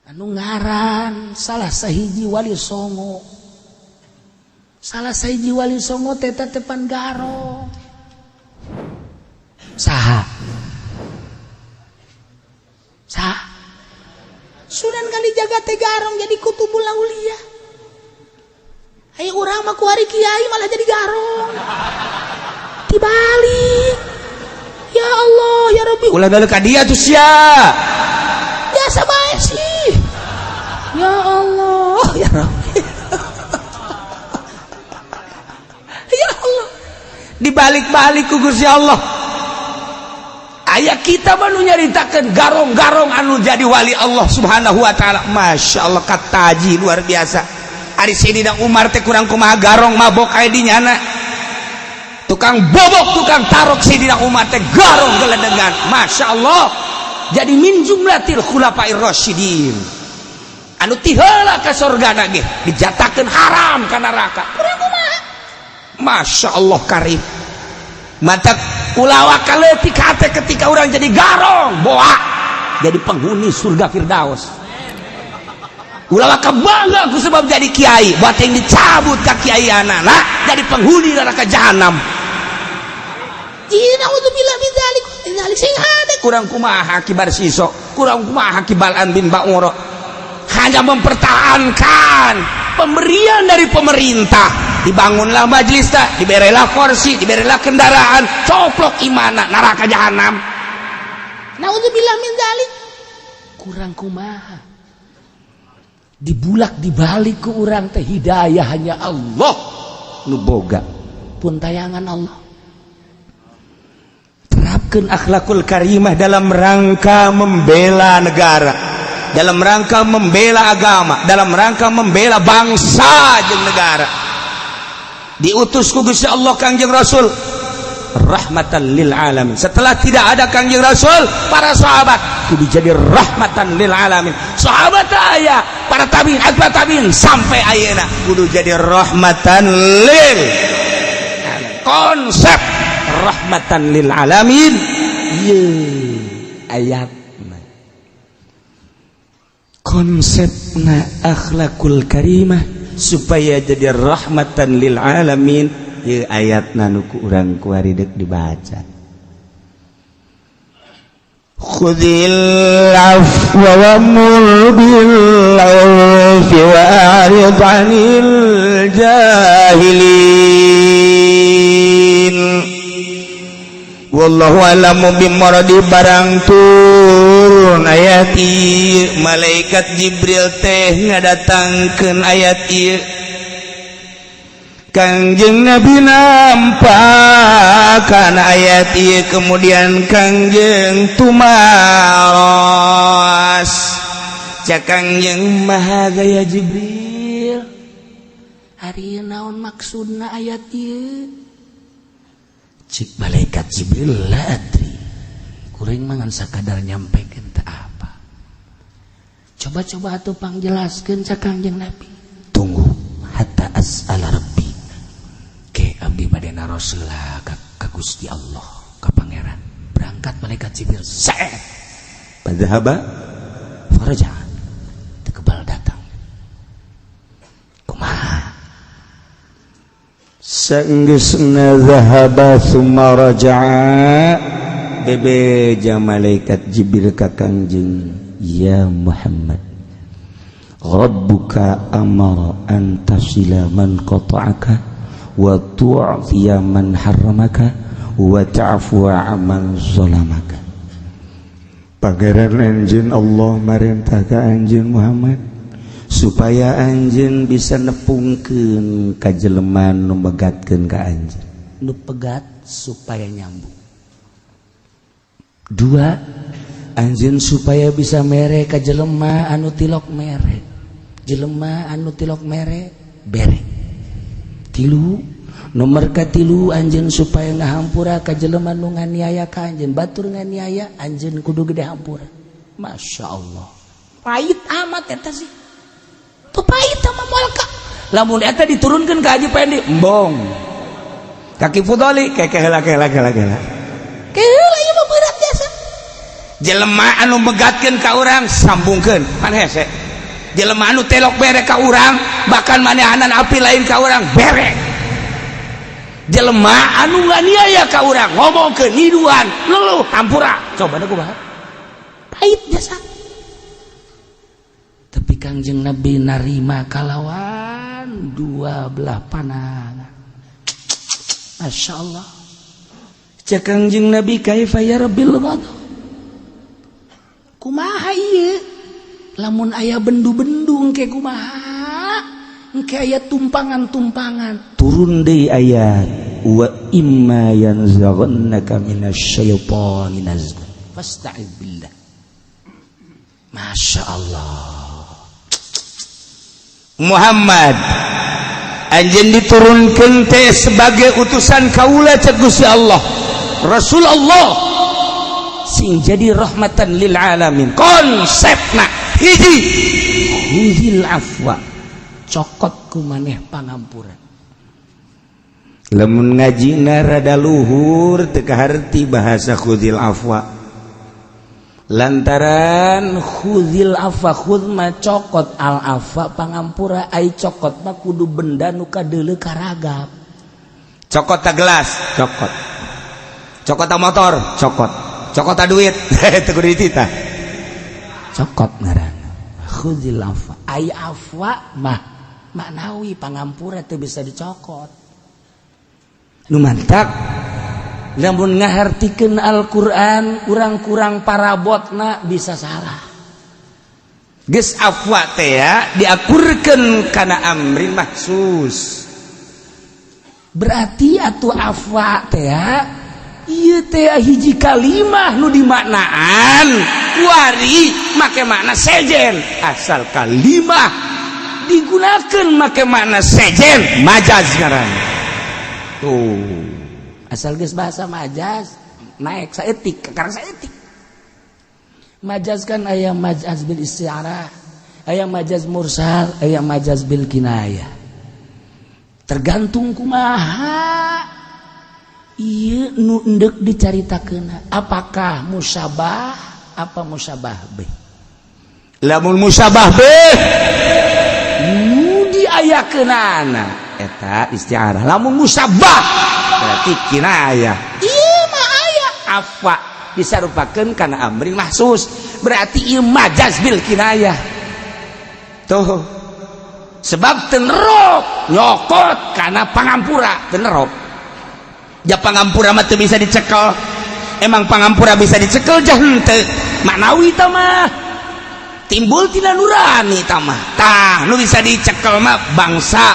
Anu ngaran salah sahiji Wali Songo, salah sahiji Wali Songo teh tepan garong. Saha? Saha? Sunan Kalijaga teh garong, jadi kutubul aulia. Ayo, urang mah kuari kiai malah jadi garong, dibalik. Ya Allah, ya Rabbi. Ulah balik ka dia tuh sia. Biasa bae sih. Ya Allah, ya Rabbi, ya Allah. Dibalik-balik ku Gusti Allah. Aya kita mah nu nyaritakeun garong-garong anu jadi wali Allah Subhanahu wa taala. Masya Allah, kataji luar biasa. Ari Sayyidina Umar teh kurang kumaha garong, mabok aya di nyana. Tukang bobok, tukang tarok. Sayyidina Umar teh garong geledengan. Masya Allah. Jadi min jumlatil khulafair rasyidin. Anu ti heula ka sorgana ge dijatakeun haram ka neraka. Kurang kumaha? Masya Allah, karim. Mata ulawa kaleutik hate ketika orang jadi garong boa jadi penghuni surga Firdaus. Ulawa kebangga ku sebab jadi kiai, buat yang dicabut ke kiai anak jadi penghuni neraka jahanam. Naudzubillah min dzalik, min dzalik. Sing hade. Kurang kumaha kibar siso, kurang kumaha kibalan bin Ba'uro, hanya mempertahankan pemberian dari pemerintah. Dibangunlah majelis tak, diberilah kursi, diberilah kendaraan, coplok imana, neraka jahanam. Naudzubillah min dzalik. Kurang kumaha dibulak dibalik ke urang teh? Hidayah hanya Allah nu boga. Pun tayangan Allah. Terapkan akhlakul karimah dalam rangka membela negara, dalam rangka membela agama, dalam rangka membela bangsa jeung negara. Diutus ku Gusti Allah Kangjeng Rasul rahmatan lil alamin. Setelah tidak ada Kangjeng Rasul, para sahabat kudu jadi rahmatan lil alamin. Sahabat aya, para tabiin, atba tabiin, sampai ayeuna kudu jadi rahmatan lil alamin. Konsep rahmatan lil alamin ye ayat konsepna akhlakul karimah supaya jadi rahmatan lil alamin. Ye ayat nu ku urang kuari dek dibaca. Khudil afwa wa'mur bil 'urfi wa'rid 'anil jahilin. Wallahu a'lamu bimuradi. Barang turun ayat ieu, malaikat Jibril teh ngadatangkeun ayat ieu, Kangjeng Nabi nampak kana ayat ieu, kemudian Kangjeng tumaros. Cak Kangjeng, "Maha gaya Jibril, Ari naon maksudna ayat ieu?" Cik malaikat Jibril, "La adri, kuring mah ngan sakadar nyampekeun teu apa." "Coba-coba atuh pangjelaskeun," cak Kangjeng Nabi. "Tunggu, hatta as'ala rabbi." Ke abdi bade naros heula ka Gusti Allah, ka Pangeran. Berangkat malaikat Jibril saet. Fadzahaba faraja, teu kebal datang. Kumaha? Saenggeusna zahaba summa raja'a, bebeja malaikat Jibril ka Kangjeng, "Ya Muhammad, Rabbuka amara an tasila man qata'aka wa tu'tiya man harramaka wa ta'fuwa amman zalamaka." Pangeran anjeun Allah marentah ka anjeun Muhammad supaya anjeun bisa nepungkeun ka jelema nu megatkeun ka anjeun. Nu pegat supaya nyambung. Dua, anjeun supaya bisa mere ka jelema anu tilok mere, jelema anu tilok mere bere. Tilu, nomor katilu, anjeun supaya ngahampura ka jelema nu nganiaya ka anjeun. Batur nganiaya anjeun kudu gede hampura. Masya Allah, pahit amat eta sih. Tuh pahit sama moal ka Lamun eta diturunkan ke Haji Pendi, embong. Kaki Fudoli, keke heula, kela kela kela. Keheula, ieu mah berat biasa. Jelema anu megatkeun ka urang, sambungkeun, pan hese. Jelema anu telok bere ka urang, bahkan manehanan api lain ka urang, bere. Jelema anu nganiaya ka urang, ngomongkeun, niduan, luluh hampura, coba da kumaha pahit jasa. Tapi Kangjeng Nabi narima kalawan dua belah panangan. Masya Allah. Cek Kangjeng Nabi, "Kaifa yarbil ghadab?" Kumaha ieu lamun aya bendu-bendu engke, kumaha engke aya tumpangan-tumpangan? Turun deui ayat, "Wa imma yanzaghannaka minasyaitani nazghun fasta'id billah." Masya Allah. Muhammad, anjeun diturunkan teh sebagai utusan kaula, cek Gusti Allah. Rasul Allah sing jadi rahmatan lil alamin. Konsepna hiji, "Khuzil afwa," cokot ku maneh pangampura. Lamun ngajina rada luhur, teu kaharti bahasa khuzil afwa, lantaran khuzil afwa, khudz mah cokot, al afwa pangampura. Ai cokot mah kudu benda nu kadeuleu karagap. Cokot ta gelas, cokot. Cokot ta motor, cokot. Cokot ta duit, teu kudu dititah. Cokot ngaranna khuzil afwa. Ai afwa mah maknawi, pangampura teu bisa dicokot. Nu mantak lamun ngahartikeun Al-Qur'an kurang-kurang parabotna bisa salah. Geus afwa teh ya diakurkeun kana amrin mahsus. Berarti atuh afwa teh ieu teh hiji kalimah nu dimaknaan kuari make makna sejen. Asal kalimah digunakan make makna sejen, majaz ngaran tuh. Asal geus bahasa majaz, naik saeutik, karena saeutik. Majaz kan aya majaz bil isti'arah, aya majaz mursal, aya majaz bil kinayah, tergantung kumaha ieu nu endek dicaritakeun, apakah musyabah apa musyabah bih. Lamun musyabah bih nu diayakeunana eta isti'arah, lamun musyabah berarti kinayah. Ieu mah aya afwa disarupakeun kana amrin mahsus, berarti ieu majaz bil kinayah tuh, sebab tenerop nyokot kana pangampura. Tenerop ja pangampura mah teu bisa dicekel. Emang pangampura bisa dicekel? Jah henteu, maknawi ta mah, timbul tina nurani ta mah. Tah, nu bisa dicekel mah bangsa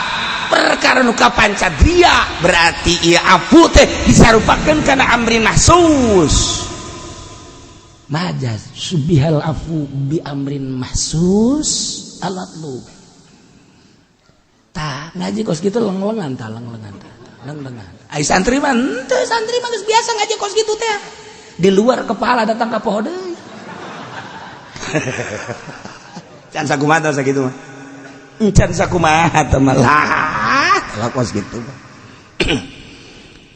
perkara nu kapancadria. Berarti ieu afu teh disarupakeun kana amrin mahsus. Majaz subihal afu bi amrin mahsus alat lu. Tah, ngaji kos gitu leng-lengan tah, leng-lengan tah, leng-lengan. Ai santri mah henteu, santri mah geus biasa ngaji kos gitu teh, di luar kepala datang ka poho deui. Can sakumaha sakitu mah, can sakumaha teh mah lah kos gitu.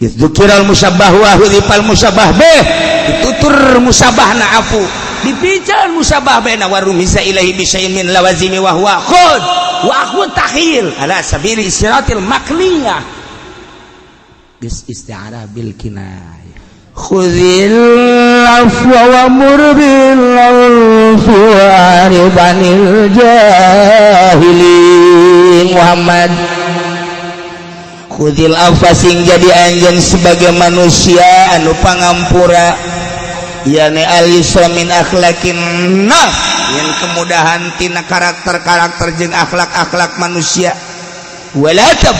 Dzukiral musabbah wa hudifal musabbah bih, ditutur musabbahna afu, dipican musabbah bena, wa rumisa ilaihi bi syai'in min lawazimi wa huwa khud wa akhud takhil ala sabili istiratil makliyah, geus isti'arah bil kinayah. Khuzil afwa wa mur bil urfi wa a'rid 'anil jahilin. Muhammad, khuzil afwa, sing jadi anjeun sebagai manusia anu pangampura, yani al yusra min akhlaqin nas, yang kemudahan tina karakter-karakter jeung akhlak-akhlak manusia. Wala tab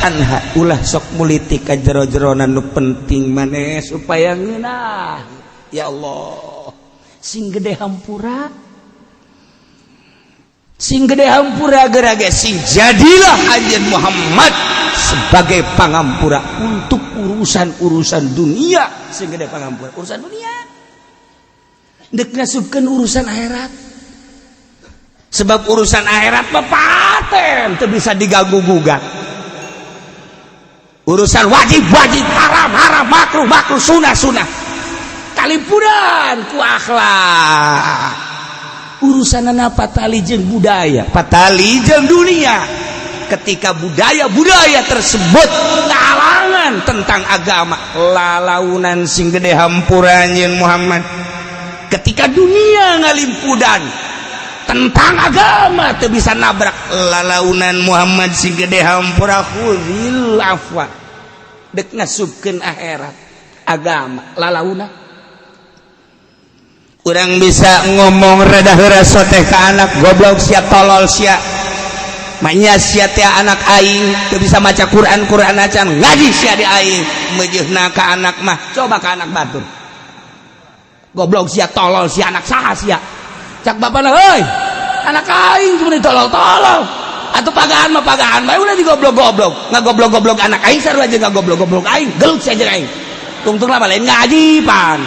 anha, ulah sok mulitik ka jero-jerona, nu penting maneh supaya ngeunah. Ya Allah, sing gede hampura. Sing gede hampura geura ge, sing jadilah anjeun Muhammad sebagai pangampura untuk urusan-urusan dunia. Sing gede pangampura urusan dunia, dek ngasupkeun urusan akhirat. Sebab urusan akhirat mah paten teu bisa diganggu gugat. Urusan wajib wajib, haram haram, makruh makruh, sunah sunah. Kalimpuran ku akhlak. Urusanana patali jeung budaya, patali jeung dunia. Ketika budaya-budaya tersebut ngahalangan tentang agama, lalaunan sing gede hampura anjeun Muhammad. Ketika dunia ngalimpudan tentang agama teu bisa nabrak, lalaunan Muhammad sing gede hampura. Khudzil afwa, dek ngasupkeun akhirat agama lalaunan. Urang bisa ngomong rada heura teh ka anak, "Goblok sia, tolol sia, manya sia teh anak aing teu bisa maca Quran, Quran acan ngaji sia di aing." Meujeuhna ka anak mah, coba ka anak batur, "Goblok sia, tolol sia, anak saha sia?" Cak bapana, "Heuy, anak aing cuma ditolol-tolol atau pagaan mah pagaan bae, udah digoblok-goblok, ngagoblok-goblok anak aing sarua aja ngagoblok-goblok aing, gelut sia jeung aing, tungtung lah lain ngaji pan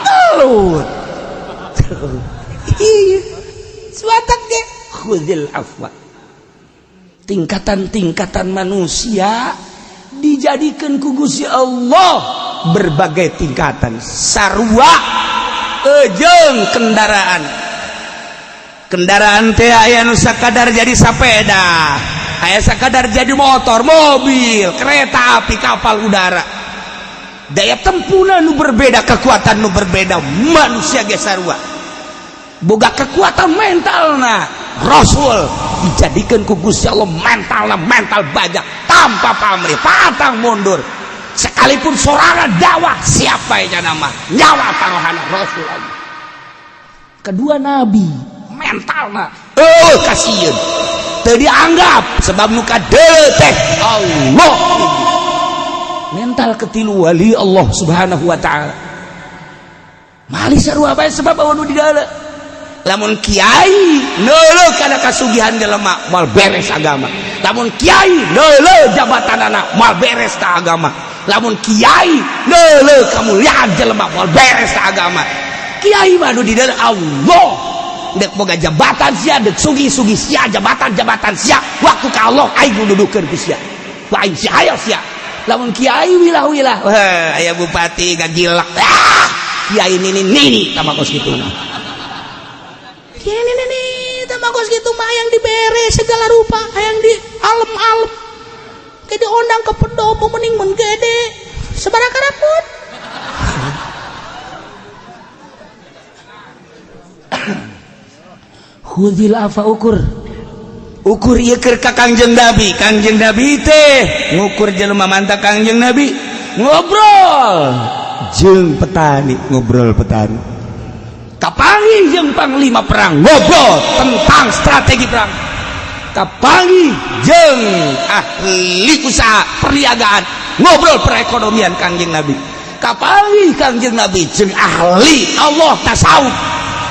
gelut." Iya, suatak ge khudzil afwa. Tingkatan-tingkatan manusia dijadikan ku Gusti Allah berbagai tingkatan, sarua ejeng kendaraan. Kendaraan teh aya nu sakadar jadi sepeda, aya sakadar jadi motor, mobil, kereta api, kapal udara. Daya tempuhna nu berbeda, kekuatan nu berbeda. Manusia ge sarua boga kekuatan mental. Nah, Rasul dijadikan ku Gusti Allah mentalna mental baja, tanpa pamrih, pantang mundur sekalipun sorangan dakwah. Siapa yang nama nyawa taruhana Rasul Allah. Kedua nabi mentalna oh kasihan teu dianggap sebab nu kadeuleu teh Allah. Mental ketilu wali Allah Subhanahu wa taala. Mali sarua bae sebab nu di dalam. Lamun kiai neuleuh kana kasugihan jelema, moal beres agama. Lamun kiai neuleuh jabatan anak, moal beres ta agama. Lamun kiai neuleuh kamuliaan jelema, moal beres ta agama. Kiai mah nu di dalam Allah. Dek boga jabatan sia, dek sugi-sugi sia, jabatan-jabatan sia, waktu ka Allah aing nu dudukeun ku sia, ku aing sia, ayo sia. Lamun kiai wilah-wilah, wah, aya bupati ngagilak, ah kiai nini nini tama kos kitu. Kiai nini nini tama kos kitu mah yang dibere segala rupa, yang di alem-alem gede, ondang ke pendopo mending mun gede sabaraha karapun. Khudzil afa, ukur. Ukur ieu keur ka Kangjeng Nabi. Kangjeng Nabi teh ngukur jelema mantap. Kangjeng Nabi ngobrol jeung petani, ngobrol petani, kapanggih jeung panglima perang, ngobrol tentang strategi perang, kapanggih jeung ahli usaha perniagaan, ngobrol perekonomian. Kangjeng Nabi kapanggih, Kangjeng Nabi jeung ahli Allah tasawuf,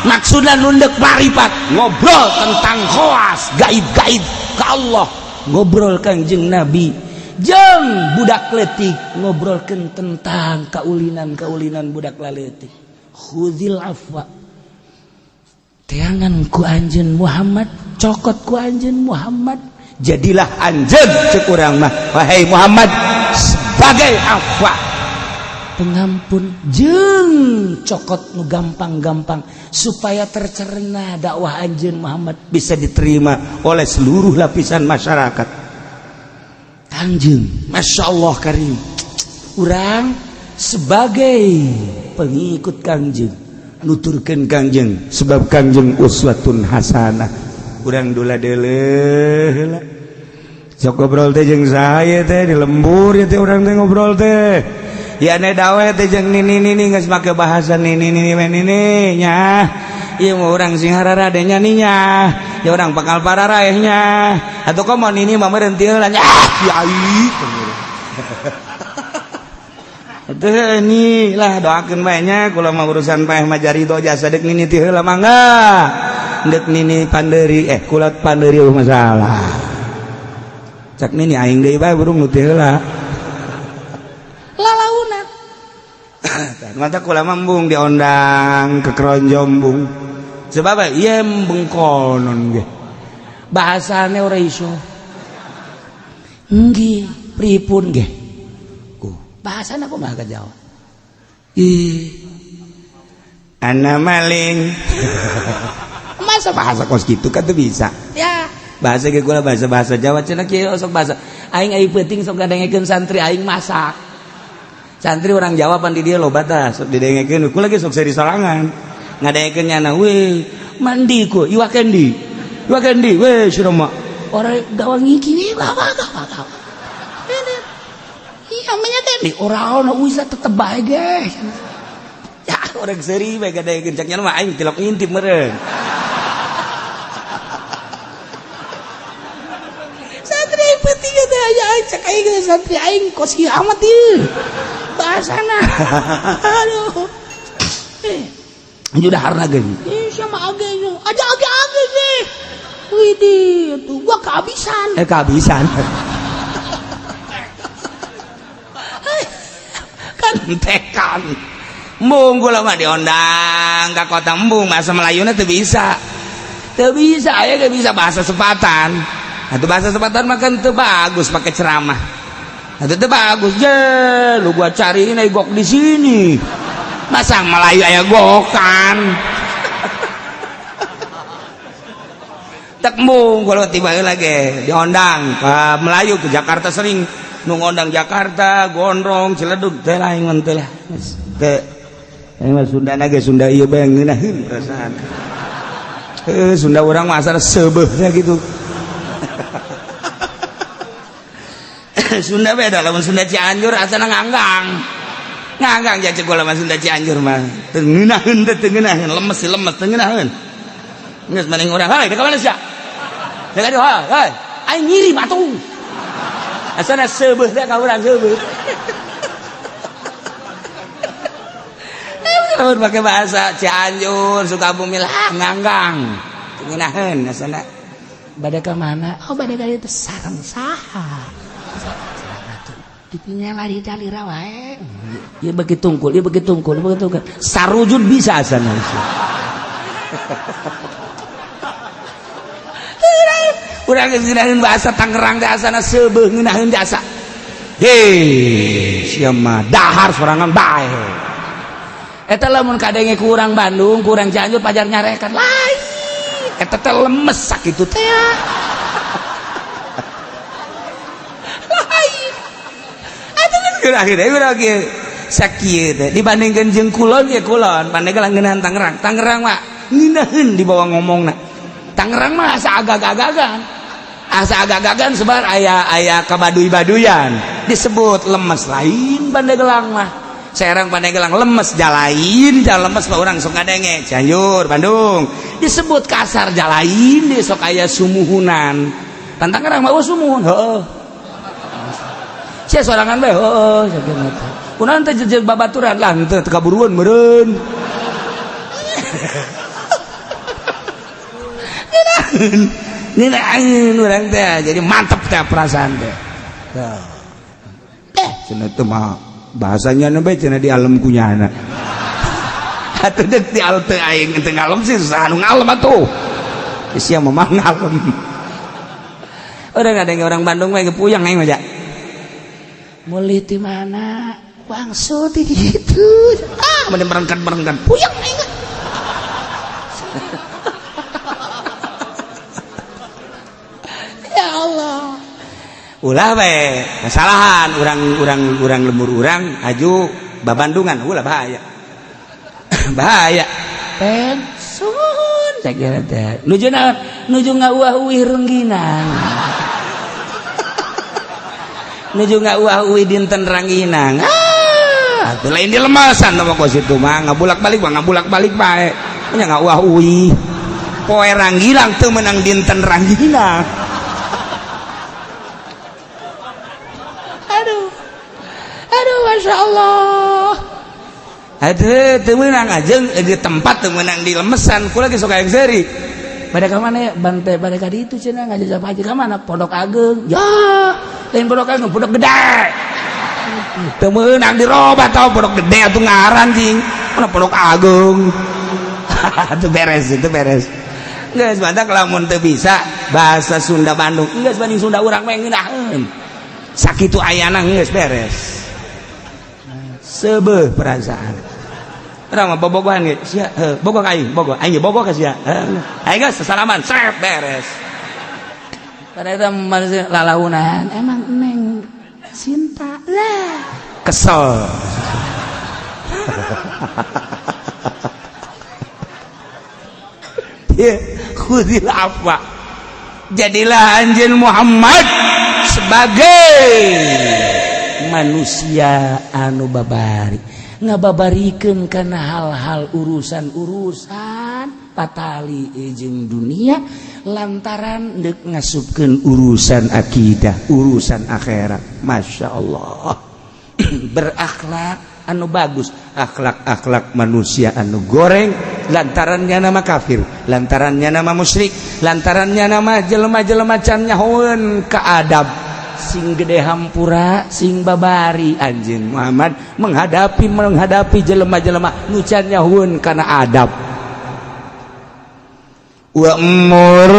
maksudnya nundek marifat, ngobrol tentang khoas gaib-gaib ke Allah. Ngobrol Kangjeng Nabi jeung budak letik, ngobrolkeun tentang kaulinan-kaulinan budak laletik. Khudzil afwa, teangan ku anjeun Muhammad, cokot ku anjeun Muhammad. Jadilah anjeun, cek urang mah, wahai Muhammad, sebagai afwa, pengampun jeung cokot nu gampang-gampang supaya tercerna dakwah anjeun Muhammad bisa diterima oleh seluruh lapisan masyarakat. Kangjeng Masya Allah karim. Urang sebagai pengikut Kangjeng nuturkeun Kangjeng sebab Kangjeng uswatun hasanah. Urang dula deuleuh heula sok ngobrol teh jeung saya teh di lembur ya teh. Urang teh ngobrol teh ya ne dawe teh jeung nini nini, geus make bahasa nini nini we nini nya. Ieu mah urang sing hararade nya nya, ya urang bakal pararaeh nya atuh. Komo nini mah meureun teu heula nya, ah kiai. Teu ini lah, doakeun bae nya. Kula mah urusan paeh mah jarido jasa, deuk nini ti heula mangga, deuk nini panderi, eh kula panderi masalah. Cak nini aing deui bae burung nu ti heula. Lalaunan. Mata kula mah embung diondang ke keronjong bung, sebab ieu bengkonon ge bahasane ora iso. Nggih, pripun nggih? Ku bahasana kumaha ka Jawa? Ih, Ana maling. Masa bahasa kos gitu kan tuh bisa. Ya. Bahasa ge kula bahasa-bahasa Jawa cenah kieu sok bahasa. Aing ai peuting sok ngadengekeun santri aing masak. Santri orang Jawa pan di dieu loba tah sok didengekeun. Kula ge sok seri sorangan. Ngadengekeun nyana we mandi ku iwak kendi. Iwak kendi we cenah mah. Orang gawang iki we gawa gawa gawa. Iya nya kendi ora ono bisa tetep bae ge. Ya orang seri bae gadegeun cak nya mah aing tilok intip meureun. Santri aing penting teh aya cak aing santri aing kos ieu amat ieu. Bahasana. Aduh. Anju dahar ge. Ih sama age nya. Aja age-age sih. Widih, tuh gua kehabisan. Kehabisan. Kan tekan. Embung kula mah diondang ka kota embung bahasa Melayuna teu bisa. Teu bisa, aya ge bisa bahasa Sepatan. Atuh bahasa Sepatan mah kan teu bagus pakai ceramah. Atuh teu bagus je, lu gua cariin aya gok di sini. Masa Melayu aya gokan. Tek embung kula tiba heula ge diondang ka Melayu ke Jakarta sering nu ngondang Jakarta, Gondrong, Ciledug teh lain mun teh lah. Teh aing mah Sundana ge Sunda ieu bae ngeunaheun perasaan. Heuh Sunda urang mah asal seubeuhna gitu. Sunda beda lamun Sunda Cianjur asana nganggang. Nganggang ja ceuk lamun Sunda Cianjur mah. Teu ngeunaheun teh teu ngeunaheun, lemes sih lemes teu ngeunaheun. Geus maning urang, "Hei, ka mana sia?" Teh ka dieu, "Hei, aing ngirim atuh." Asana seubeuh teh ka urang seubeuh. Lamun pakai bahasa Cianjur, Sukabumi lah nganggang. Ngeunaheun asana. Bade ka mana? Oh, bade ka dieu teh sareng saha? Ditinggal lari dalira wae. Ieu beuki tungkul, ieu beuki tungkul, ieu beuki tungkul. Sarujud bisa asana. Urang geus ngeunaheun bahasa Tangerang teh asana seubeuh ngeunaheun jasa. Hei, sia mah dahar sorangan bae. Eta lamun kadenge ku urang Bandung, ku urang Cianjur pajar nyarekan. Lain. Eta teh lemes sakitu teh. Lain. Atuh geus ngeunaheun urang ge sakieu teh dibandingkeun jeung kulon ge kulon, Pandeglang ngeunaheun Tangerang. Tangerang mah ngeunaheun dibawa ngomongna. Tangerang mah asa agak-agagan. Asa agak-agagan sebar aya kabaduy-baduyan. Disebut lemes lain Pandeglang mah. Serang Pandeglang lemes jalain, jalan lemes mah urang sok ngadenge. Cianjur, Bandung disebut kasar jalain di sok aya sumuhunan. Tan Tangerang mah sumuhun, heueuh. Sia sorangan bae heueuh sakieu teh. Kunaon teh jeung babaturan lah henteu teu kaburuan meureun. Ngeunaheun urang teh jadi mantep teh perasaan teh. Cenah teh mah bahasanya na bae cenah di alam kunyana. Atuh deuk di alam teh aing teu ngalem sih susah anu ngalem atuh. Sia mah ngalem. Urang ngadenge orang Bandung mah puyeng aing mah ja. Mulih ti mana? Wangsul ti ditu. Ah, mending merengkan-merengkan puyeng aing. Ya Allah. Ulah we kesalahan urang lembur urang aju babandungan ulah bahaya. Bahaya. Pensun sakieu teh. Nuju naon? Nuju ngauah-uih rengginang. Nuju ngauah-uih dinten rangginang. Ah, atuh lain di lemasan mah kos itu mah ngabulak-balik mah ngabulak-balik bae. Nya ngauah-uih. Poe rangginang teu meunang dinten rangginang. Aduh. Aduh, Masya Allah. Aduh, teu meunang aja di tempat teu meunang di lemesan. Kula ge sok aya seuri. Bade ka mana ya? Bante bade ka ditu cenah ngajajah haji ka mana? Pondok Ageng. Ya, lain Pondok Ageng, Pondok Gede. Teu meunang dirobah tau Pondok Gede atuh ngaran cing. Mana Pondok Ageng. Itu beres, itu beres. Geus badak lamun teu bisa bahasa Sunda Bandung. Geus banding Sunda urang mah ngeunaheun. Sakitu ayana geus beres. Seubeuh perasaan. Urang mah bobogohan ge sia, heuh, bogoh ka aing, bogoh aing ge, bogoh ka sia. Aing geus sasalaman, srep, beres. Pada itu manusia lalaunan, emang neng cinta lah. Kesel. Ya, khudil afwa. Jadilah anjeun Muhammad sebagai manusia anu babari, ngababarikeun kana hal-hal urusan-urusan patali jeung dunia lantaran deuk ngasupkeun urusan akidah, urusan akhirat. Masya Allah, berakhlak anu bagus, akhlak-akhlak manusia anu goreng lantarannya nama kafir, lantarannya nama musyrik, lantarannya nama jelema-jelema can nyahoeun ka adab. Sing gede hampura, sing babari anjeun Muhammad menghadapi menghadapi jelema-jelema nu can nyahoeun kana adab. Wa'mur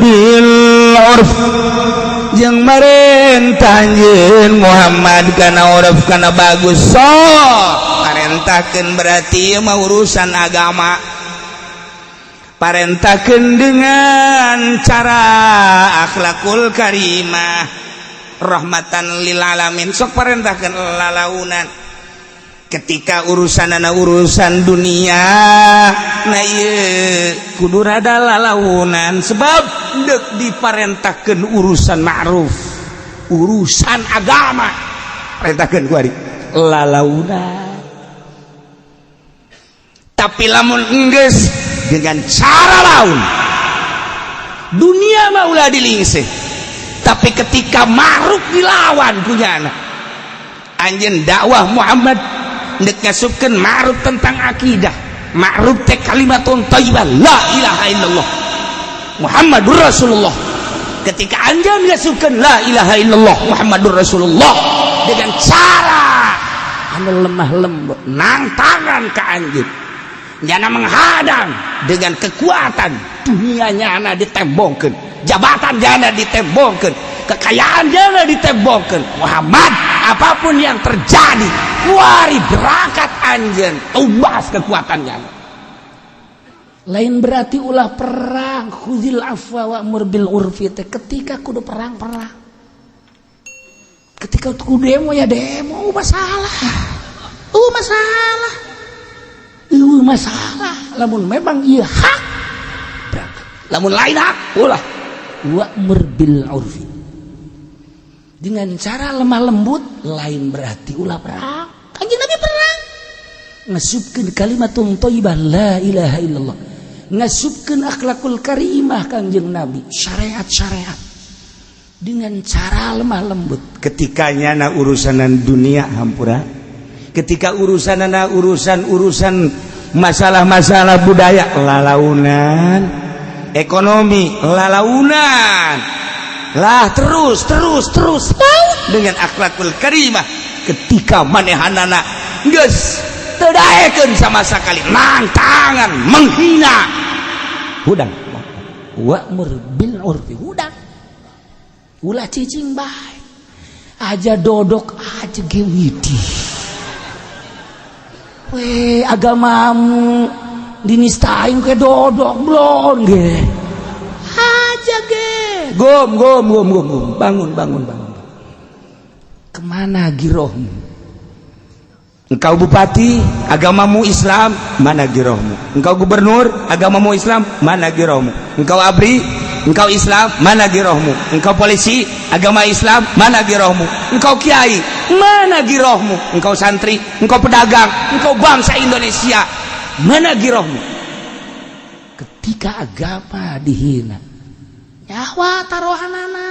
bil urf, jeung marentah anjeun Muhammad kana urf, kana bagus. Sok parentahkeun, berarti ieu mah urusan agama. Parentahkeun dengan cara akhlakul karimah, rahmatan lil alamin. Sok parentahkeun lalaunan ketika urusanana urusan dunia. Nah, ieu kudu rada lalaunan sebab deuk diparentahkeun urusan ma'ruf, urusan agama. Parentahkeun ku ari lalaunan. Tapi lamun enggeus dengan cara laun, dunia mah ulah dilingseh, tapi ketika ma'ruf dilawan punya anak anjeun dakwah Muhammad ndek ngasupkeun ma'ruf tentang akidah. Ma'ruf teh kalimatun thayyibah, la ilaha illallah Muhammadur Rasulullah. Ketika anjeun ngasupkeun la ilaha illallah Muhammadur Rasulullah dengan cara anu lemah lembut, nangtangan ka anjeun, nyana menghadang dengan kekuatan dunia, nyana ditembongkeun, jabatan nyana ditembongkeun, kekayaan nyana ditembongkeun. Muhammad, apapun yang terjadi, kuari berangkat anjeun tumbas kekuatannya. Lain berarti ulah perang. Khuzil afwa wa'mur bil urfi teh ketika kudu perang, perang, ketika kudu demo ya demo. Masalah, masalah, masalah lamun memang iya hak berangkat, lamun lain hak ulah. Wa'mur bil urfi dengan cara lemah lembut, lain berarti ulah perang. Kanjeng Nabi perang ngasupkeun kalimatun thayyibah, la ilaha illallah, ngasupkeun akhlakul karimah Kanjeng Nabi, syariat-syariat dengan cara lemah lembut. Ketika nyana urusanan dunia hampura, ketika urusanana urusan-urusan masalah-masalah budaya lalaunan, ekonomi lalaunan lah, terus terus terus dengan akhlakul karimah. Ketika manehanana geus teu daekeun sama sekali, nangtangan, menghina, hudang. Wa'mur bil urfi, hudang, ulah cicing bae aja, dodok aja ge widi we. Agamamu dinistain ke dodok blon ge aja ge. Gom gom gom gom gom, bangun bangun bangun. Kemana girohmu? Engkau bupati, agamamu Islam, mana girohmu? Engkau gubernur, agamamu Islam, mana girohmu? Engkau ABRI, engkau Islam, mana girohmu? Engkau polisi, agama Islam, mana girohmu? Engkau kiai, mana girohmu? Engkau santri, engkau pedagang, engkau bangsa Indonesia, mana girohmu? Ketika agama dihina, nyawa taruhanana.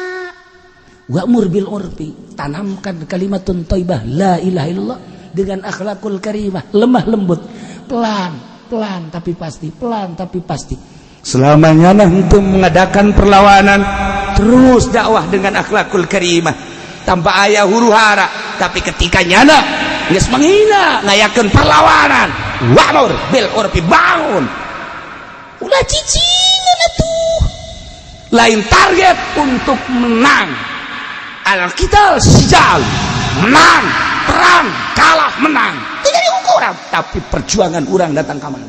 Wa'mur bil urfi, tanamkan kalimatun thayyibah, la ilaha illallah dengan akhlakul karimah, lemah lembut, pelan pelan tapi pasti, pelan tapi pasti. Selamanya untuk mengadakan perlawanan, terus dakwah dengan akhlakul karimah tanpa aya huru hara. Tapi ketika nyana geus menghina, ngayakeun perlawanan, wa'mur bil urfi, bangun, ulah cicingan atuh. Lain target untuk menang, al-qital sijal, menang perang, kalah menang. Tidak diukur. orang, tapi perjuangan urang datang ka mana?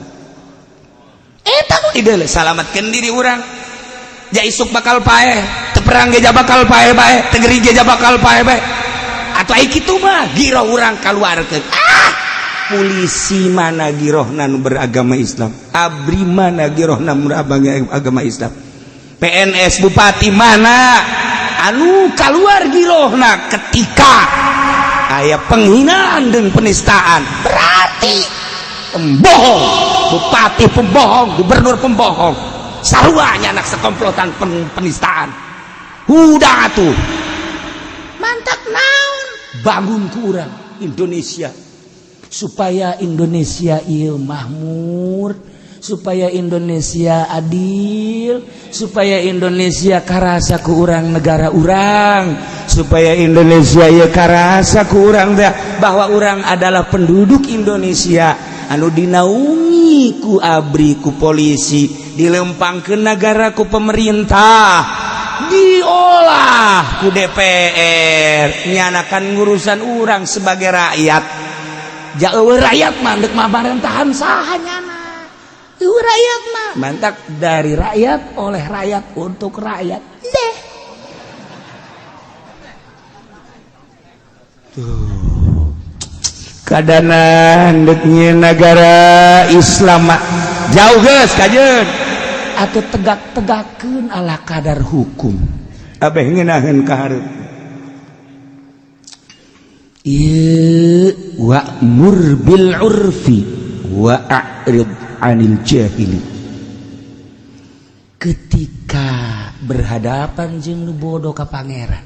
Eta nu dideuleu, salamatkeun diri urang. Ja isuk bakal paeh, teu perang ge bakal paeh bae, teu gering ge bakal paeh bae. Atuh ai kitu mah giroh urang kaluarkeun. Ah, polisi mana girohna nu beragama Islam? Abri mana girohna nu beragama Islam? PNS bupati mana anu keluar girohna ketika aya penghinaan dan penistaan? Berarti pembohong, bupati pembohong, gubernur pembohong, saruanya anak sekomplotan penistaan. Udah tuh Mantap naon? Bangun ku urang Indonesia Supaya Indonesia ieu makmur, supaya Indonesia adil, supaya Indonesia karasa ku urang negara urang, supaya Indonesia ya karasa ku urang teh bahwa urang adalah penduduk Indonesia anu dinaungi ku ABRI, ku polisi, dilempang ke negara ku pemerintah, diolah ku DPR, nyanakan ngurusan urang sebagai rakyat. Jauh rakyat mah dek pamarentahan saha nyana? Rakyat mah. Mantap, dari rakyat, oleh rakyat, untuk rakyat deh. Tuh kadanan deknya negara Islam jauh geus kajeun. Atau tegak-tegakeun ala kadar hukum. Abeh ngeunaheun ka hareup. Ieu wa'mur bil urfi wa a'rid anil jahili. Ketika berhadapan jeung nu bodoh ka pangeran,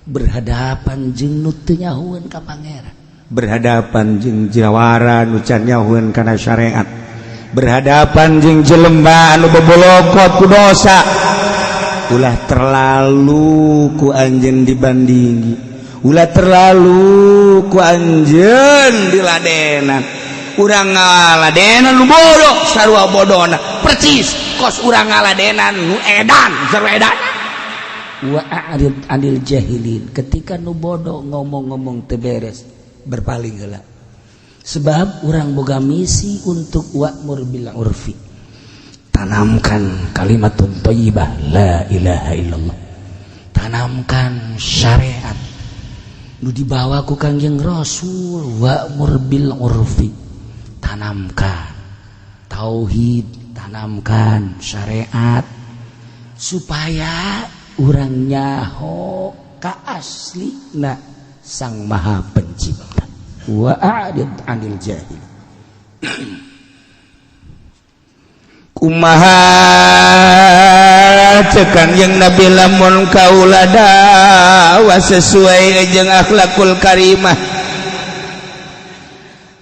berhadapan jeung nu teu nyahoeun ka pangeran, berhadapan jeung jawara nu can nyahoeun kana syariat, berhadapan jeung jelema anu bobolokot ku dosa, ulah terlalu ku anjeun dibandingi, ulah terlalu ku anjeun diladenan. Urang ngaladenan nu bodoh sarua bodona percis kos urang ngaladenan nu edan sarua edan. Wa a'rid anil jahilin. Ketika nu bodoh ngomong-ngomong teu beres, berpaling heula, sebab urang boga misi untuk wa'mur bil urfi, tanamkan kalimat thayyibah la ilaha illallah, tanamkan syariat nu dibawa ku Kangjeng Rasul. Wa'mur bil urfi, tanamkan tauhid, tanamkan syariat supaya urang nyaho ka aslina Sang Maha Pencipta. Wa a'rid 'anil jahil. Kumaha cekan yang Nabi lamun kaula dakwah sesuai jeung akhlakul karimah,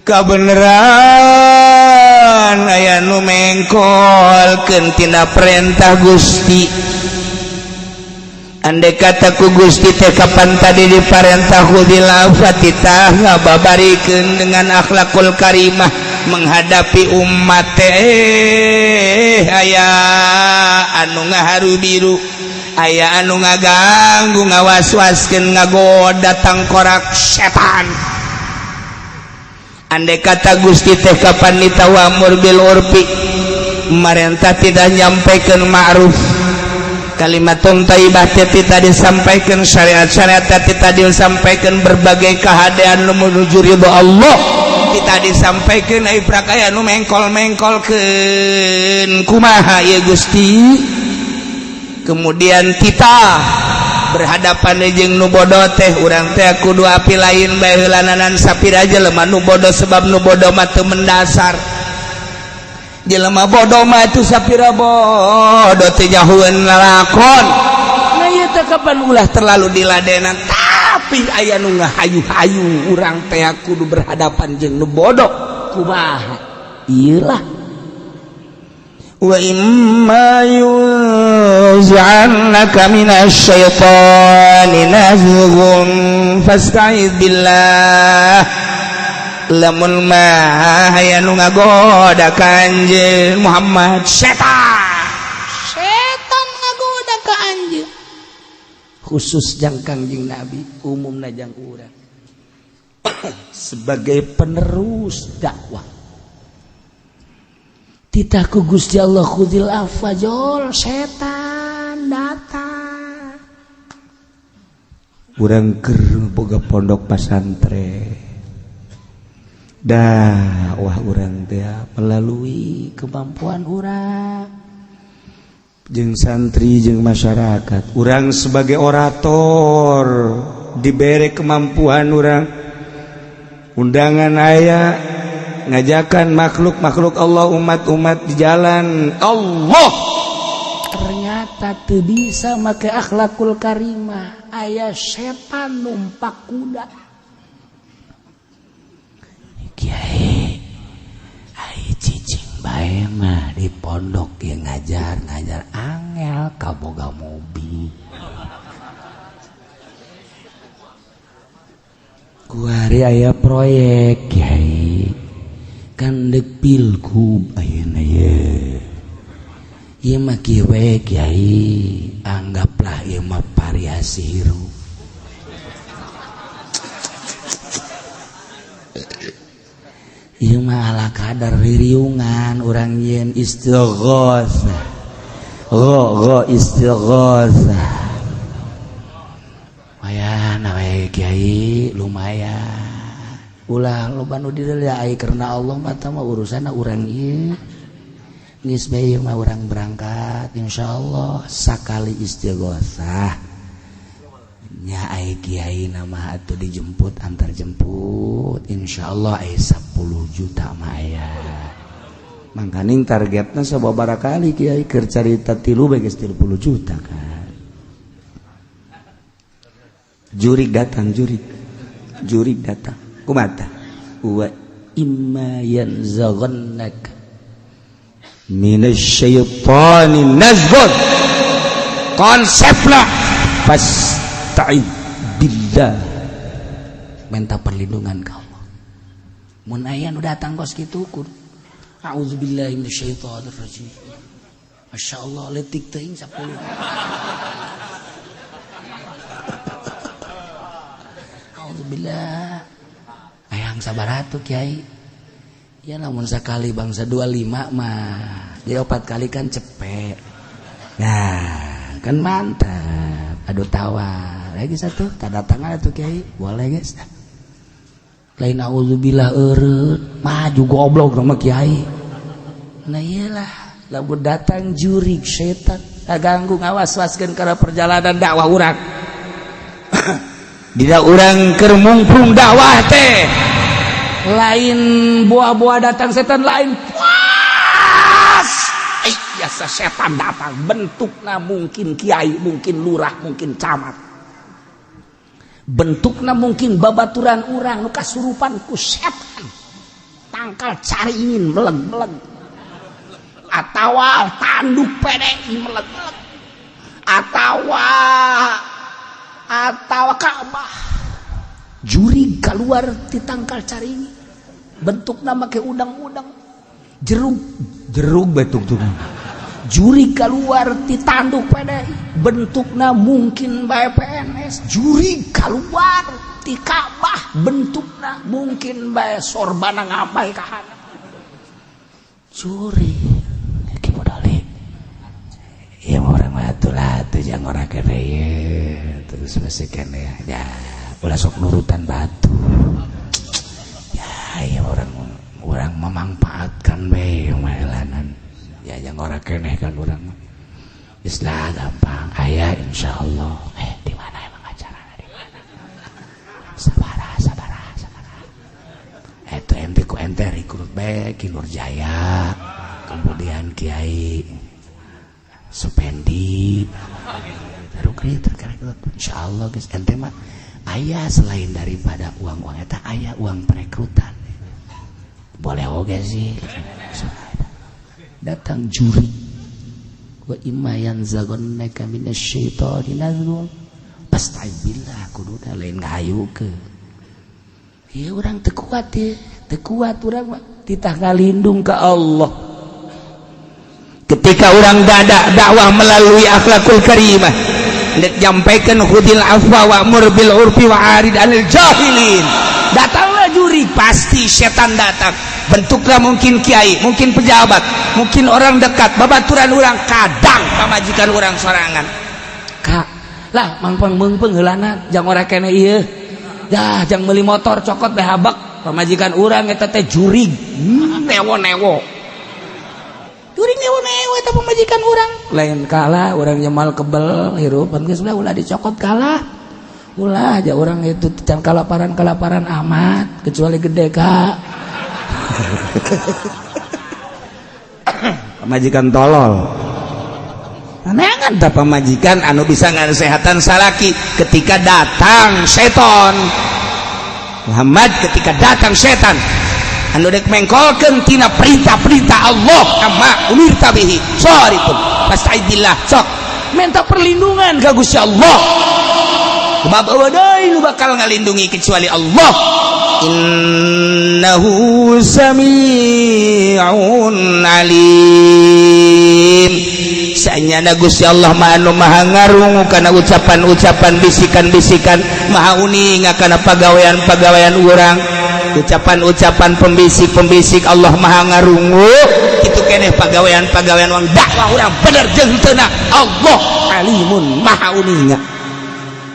kabeneran aya nu mengkolkeun tina perintah Gusti. Andai kata ku Gusti teh kapan tadi diparentah khudil fatitah ngababarikeun dengan akhlakul karimah menghadapi umat teh, aya anu ngaharu biru, aya anu ngaganggu, ngawaswaskeun, ngagoda tangkorak setan. Andai kata Gusti teh kapan ditawamur bil urfi, marentah tidak nyampaikan ma'ruf, kalimatun thayyibah teh tidak disampaikan, syariat-syariat teh tidak disampaikan, berbagai kehadean nu menuju ridho Allah tidak disampaikan, ai prakaya nu mengkol-mengkolkeun kumaha ieu Gusti? Kemudian kita berhadapan jeung nu bodoh teh, urang teh kudu api lain bae heulananan sapira jelema nu bodoh, sebab nu bodoh mah teu mendasar. Jelema bodoh mah itu sapira bodoh teu nyahoeun lalakon. Nah ieu teh kapan ulah terlalu diladenan, tapi aya nu ngahayu-hayu urang teh kudu berhadapan jeung nu bodoh kumaha? Ieu lah wa imma yunzi'annaka minasyaitani nazghun fasta'idz billah. Lamun mah aya nu ngagoda ka anjeun Muhammad, setan Setan ngagoda ka anjeun. Khusus jang Kangjeng Nabi, umumna jang urang. Sebagai penerus dakwah, titah ku Gusti Allah, khudil afwa. Jol, setan datang. Urang keur boga pondok pasantren, dah wah, urang teh melalui kemampuan urang jeung santri jeung masyarakat. Urang sebagai orator diberi kemampuan, urang undangan aya, ngajakan makhluk-makhluk Allah, umat-umat di jalan Allah. Ternyata tuh bisa make akhlakul karimah, aya setan numpak kuda. Kiai, ai cicing bae mah di pondok ya, ngajar ngajar angel kaboga mobil. Kuari aya proyek, Kiai, kan dek pilgub ayeuna ye. Ieu mah kieu we, Kiai, anggaplah ieu mah variasi hirup. Ieu mah ala kadar ririungan urang yen istighosah. Go go istighosah. Lumayan we, Kiai, lumayan. Ulah loba nu ai karena Allah mah mah urusanna urang ieu. Geus bae mah urang berangkat insyaallah sakali istighosah. Nya ai kiai nama atuh dijemput, antar jemput, insyaallah ai 10 juta mah aya. Mangkaning targetna sababaraha kali, Kiai, keur carita tilu bae geus 30 juta kan. Jurig datang, jurig. Jurig datang. Kumata? Wa imma yanzaghannaka minasyaitani nazghun. Konseplah fasta'id billah. Minta perlindungan ke Allah. Mun aya nu datang kos kitu kur. A'udzubillahi minasyaitonir rajim. Masyaallah, leutik teuing 10. Alhamdulillah. Ayang sabar atuh, Kiai. Ya lamun sakali bangsa 25 mah. Jadi opat kali kan cepet. Nah, kan mantap. Aduh, tawar. Lagi satu, tanda tangan atuh, Kiai. Boleh guys. Lain auzubillah eureun, maju goblok sama Kiai. Nah iyalah, lamun datang jurig setan, ganggu, ngawas-waskeun kana perjalanan dakwah urang. Dina urang keur mungprung dakwah teh lain buah-buah datang setan, lain puas biasa setan datang bentukna mungkin kiai, mungkin lurah, mungkin camat, bentukna mungkin babaturan urang nu kasurupan ku setan tangkal caringin meleg-meleg atawa tanduk PDI meleg-meleg atawa Ka'bah. Jurig keluar ti tangkal caringin, bentukna make udang-udang jeruk jeruk betuk tuh. Jurig keluar ti tanduk PDI, bentukna mungkin bae PNS. Jurig keluar ti Ka'bah, bentukna mungkin bae sorbana ngapai kahana jurig ki modali. Ya orang atuh lah tuh, jangan orang kene ye terus masih kene ya, ulah sok nurutan batu ya. Ya orang orang memanfaatkan bae mailanan ya, jangan orang keneh kan orang mah. Islah gampang aya insyaallah. Di mana emang acara, di mana? Sabara sabara sabara itu ente ku ente rekrut bae Ki Nurjaya, kemudian Kiai Supendi, rekrut rekrut insyaallah guys. Ente mah aya selain daripada uang-uang eta aya uang perekrutan, boleh oge sih. Datang juri, wa imma yanzaghannaka minasyaitani nazghun fasta'idbillah, kuduna lain ngahayukeun ieu urang teu kuat ye, teu kuat urang mah titah ngalindung ka Allah. Ketika orang dada dakwah melalui akhlakul karimah, nyampaikan khudil afwa wa'mur bil urfi wa arid anil jahilin. Datanglah juri, pasti setan datang. Bentuklah mungkin kiai, mungkin pejabat, mungkin orang dekat, babaturan orang, kadang pamajikan orang sorangan. Kak, lah mangpang meungpeung heulana jang ora kene ieu. Dah jang meuli motor cokot teh habak pamajikan urang eta teh jurig. Newo-newo. Jurig newo-newo eta pamajikan urang. Lain kalah urang nyemal kebel hirup geus ulah dicokot kalah. Ulah aja orang itu can kalaparan-kalaparan amat kecuali gede kak. Pamajikan tolol. Neangan tah pamajikan anu bisa ngasehatan salaki ketika datang seton. Muhammad ketika datang setan anu dek mengkolkeun tina perintah-perintah Allah amma umirta bihi saripun fasta'idillah sok minta perlindungan ka Gusti Allah. Sebab eueuh deui nu bakal ngalindungi kecuali Allah. Innahu sami'un alim. Sanyana Gusti Allah mah anu maha ngarungu kana ucapan-ucapan bisikan-bisikan, maha uninga kana pagawean-pagawean urang. Ucapan-ucapan pembisik-pembisik Allah maha ngarungu. Kitu keneh pagawean-pagawean urang dakwah urang bener jeung henteu Allah alimun maha uninga.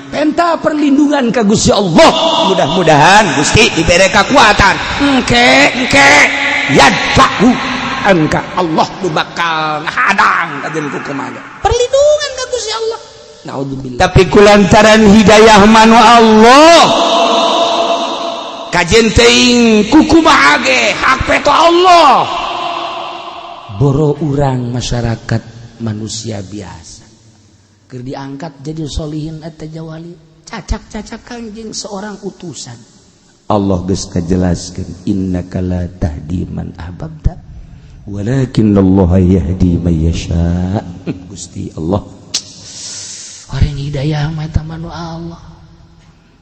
Penta perlindungan ka Gusti Allah. Mudah-mudahan Gusti diberi kekuatan. Engke engke yadfa'u angka Allah nu bakal ngahadang kajen ku kumaha. Perlindungan ka Gusti Allah. Naudzubillah. Tapi kulantaran hidayah manu Allah kajen teuing ku kumaha ge hak peto Allah. Boro urang masyarakat manusia biasa keur diangkat jadi solihin eta jawali cacak-cacak kanjeng seorang utusan. Allah geus kajelaskeun innaka la tahdi man ahbabta walakinnallaha yahdi man yasha. Gusti Allah orang hidayah mah eta mah nu Allah.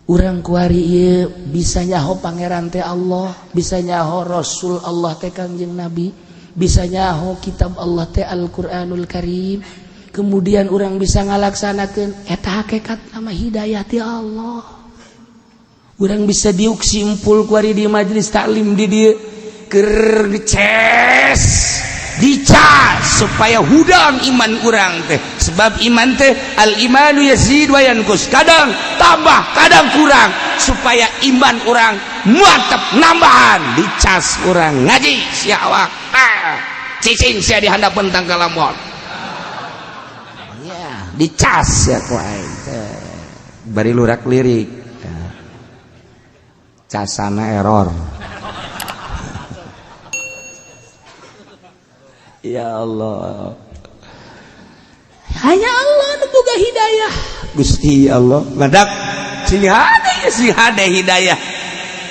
Urang kuari ieu bisa nyaho pangeran teh Allah, bisa nyaho Rasul Allah teh Kangjeng Nabi, bisa nyaho kitab Allah teh Al-Qur'anul Karim. Kemudian orang bisa ngalaksanakeun eta hakikat nama hidayah ti Allah. Urang bisa diuk simpul kuari di majelis taklim di dieu keur dices dicas supaya hudang iman urang teh. Sebab iman teh al imanu yazid wa yanqus, kadang tambah kadang kurang, supaya iman urang mantep nambahan dicas urang ngaji sia awak cicing sia di handapeun tangkal lamon ya dicas ya ku aing teh bari lurak lirik casana error. Ya Allah, hanya Allah nu boga hidayah. Gusti Allah badak sing hade sing hade hidayah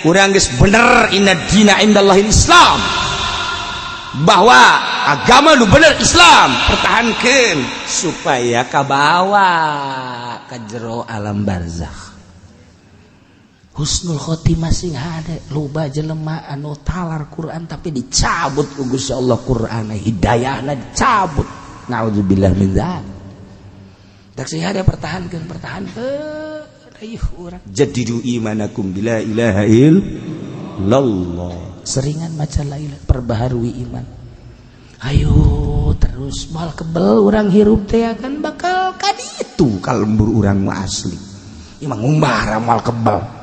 urang geus bener inna dina indallahil Islam, bahwa agama nu bener Islam pertahankeun supaya kabawa ka jero alam barzakh. Husnul khotimah sing hade loba jelema anu talar Quran tapi dicabut ku Gusti Allah Qur'ana hidayahna dicabut. Naudzubillah min dzalik. Tak sing hade pertahankeun pertahankeun ayuh urang jadidu imanakum bila ilaha illallah. Seringan maca la ilaha perbaharui iman. Ayo terus moal kebel urang hirup teh akan bakal kaditu kalembur urang mah asli. Ieu mah ngumbah moal kebel.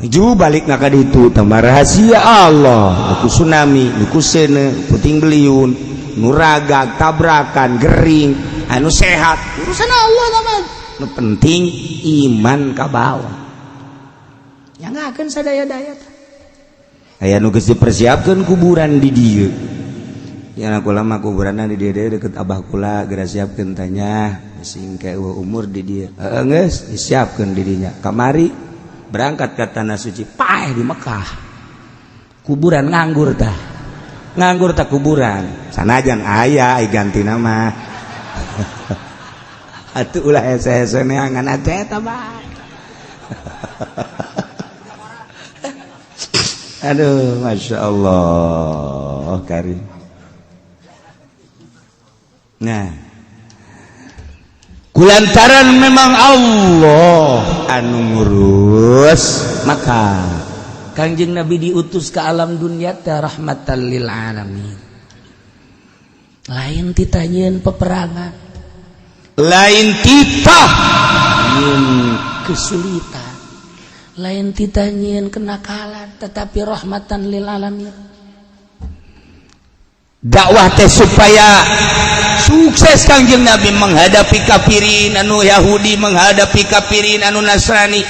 Ju balik na kaditu tambah rahasia Allah, nu tsunami, nu seuneu, puting beliun, nu ragag, tabrakan, gering, anu sehat, urusan Allah mah. Nu penting iman ka bawah. Ya ngakeun sadaya-daya teh. Aya nu geus dipersiapkeun kuburan di dieu. Ya kula mah kuburanna di dieu deket abah kula geura siapkeun tanya sing ke umur di dieu. Heeh geus disiapkeun di dinya. Kamari berangkat ke tanah suci, paeh di Mekah. Kuburan nganggur tah. Nganggur tah kuburan. Sanajan aya ai ganti nama. Atuh ulah hese-hese neangan atuh eta mah. Aduh, Masya Allah, karim. Nah, kulantaran memang Allah anu ngurus, maka Kangjeng Nabi diutus ke alam dunia teh rahmatan lil alamin. Lain titah nyieun peperangan, lain titah nyieun kesulitan, lain titah nyieun kenakalan, tetapi rahmatan lil alamin. Dakwah teh supaya sukses. Kangjeng Nabi menghadapi kafirin anu Yahudi, menghadapi kafirin anu Nasrani,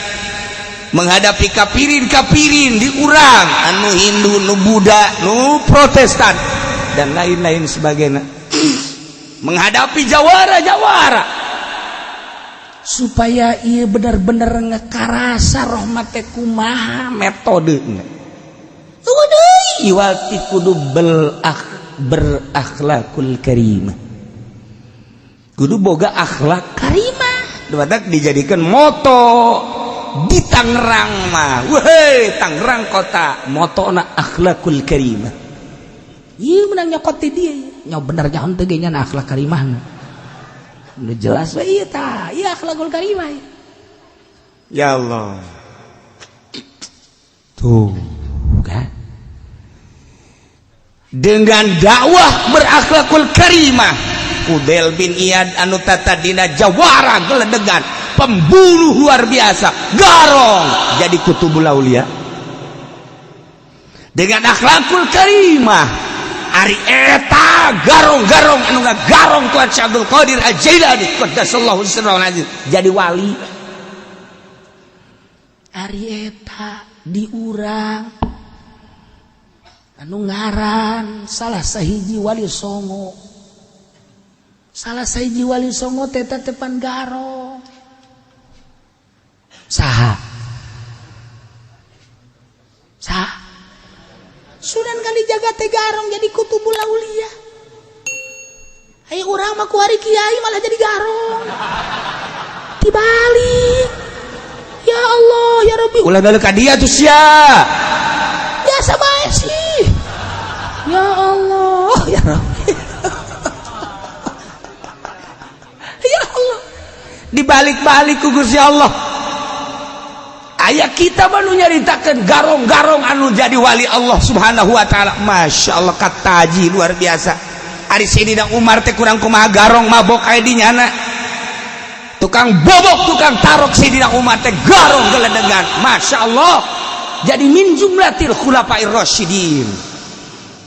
menghadapi kafirin kafirin di urang anu Hindu, nu Buddha, nu Protestan, dan lain-lain sebagainya, menghadapi jawara-jawara supaya ia benar-benar ngekarasa rahmat teh kumaha metode iwati kudu berakhlakul karimah, kudu boga akhlak karimah. Batak dijadikan moto di Tangerang mah. Weh, Tangerang kota motona akhlakul karimah. Iya, menang nyokot ti dia nya, bener nya henteu ge nya akhlak karimah. Udah jelas we ieu tah, ieu akhlakul karimah. Ya Allah. Tuh kan. Dengan dakwah berakhlakul karimah, Fudail bin Iyad anu tatadina jawara, geledegan, pembunuh luar biasa, garong, jadi kutubul aulia dengan akhlakul karimah. Ari eta garong-garong anu ngagarong Tuhan Syekh Abdul Qadir Al-Jailani qaddasallahu sirrahu aziz jadi wali. Ari eta diurang anu ngaran salah sahiji wali songo, salah sahiji wali songo teta tepan garong saha saha. Sunan Kalijaga teh garong jadi kutubul aulia. Ayo, urang mah kuari kiai malah jadi garong. Dibalik. Ya Allah, ya Rabbi. Ulah balik ka dia tuh sia. Biasa bae sih. Ya Allah, ya Rabbi. Ya Allah. Dibalik-balik ku Gusti Allah. Aya kita mah nu nyaritakeun garong-garong anu jadi wali Allah Subhanahu wa taala. Masya Allah, kataji luar biasa. Ari Sayyidina Umar teh kurang kumaha garong, mabok aya di nyana. Tukang bobok, tukang tarok. Sayyidina Umar teh garong geledegan. Masya Allah. Jadi min jumlatil khulafair rasyidin.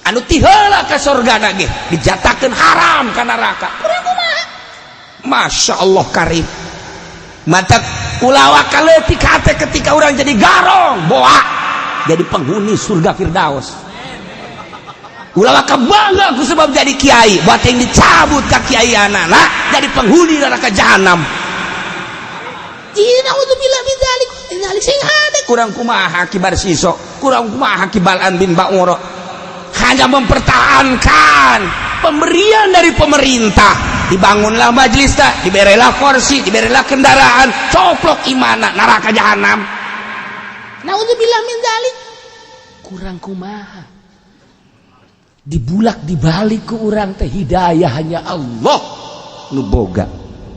Anu tiheula ka surga ge dijatakeun haram ka neraka. Kurang kumaha? Masya Allah karim. Mata ulawa kaleutik hate ketika orang jadi garong boa jadi penghuni surga Firdaus. Ulawa kebangga ku sebab jadi kiai, buat yang dicabut ke kiai anak jadi penghuni neraka jahanam. Nauzubillah min dzalik. Dzalik sing hade. Kurang kumaha kibar siso, kurang kumaha kibalan bin Ba'ura, hanya mempertahankan pemberian dari pemerintah. Dibangunlah majelis tak, diberilah kursi, diberilah kendaraan, coplok imana neraka jahanam. Nauzubillah min dzalik. Kurang kumaha dibulak dibalik ke urang teh, hidayah hanya Allah nu boga.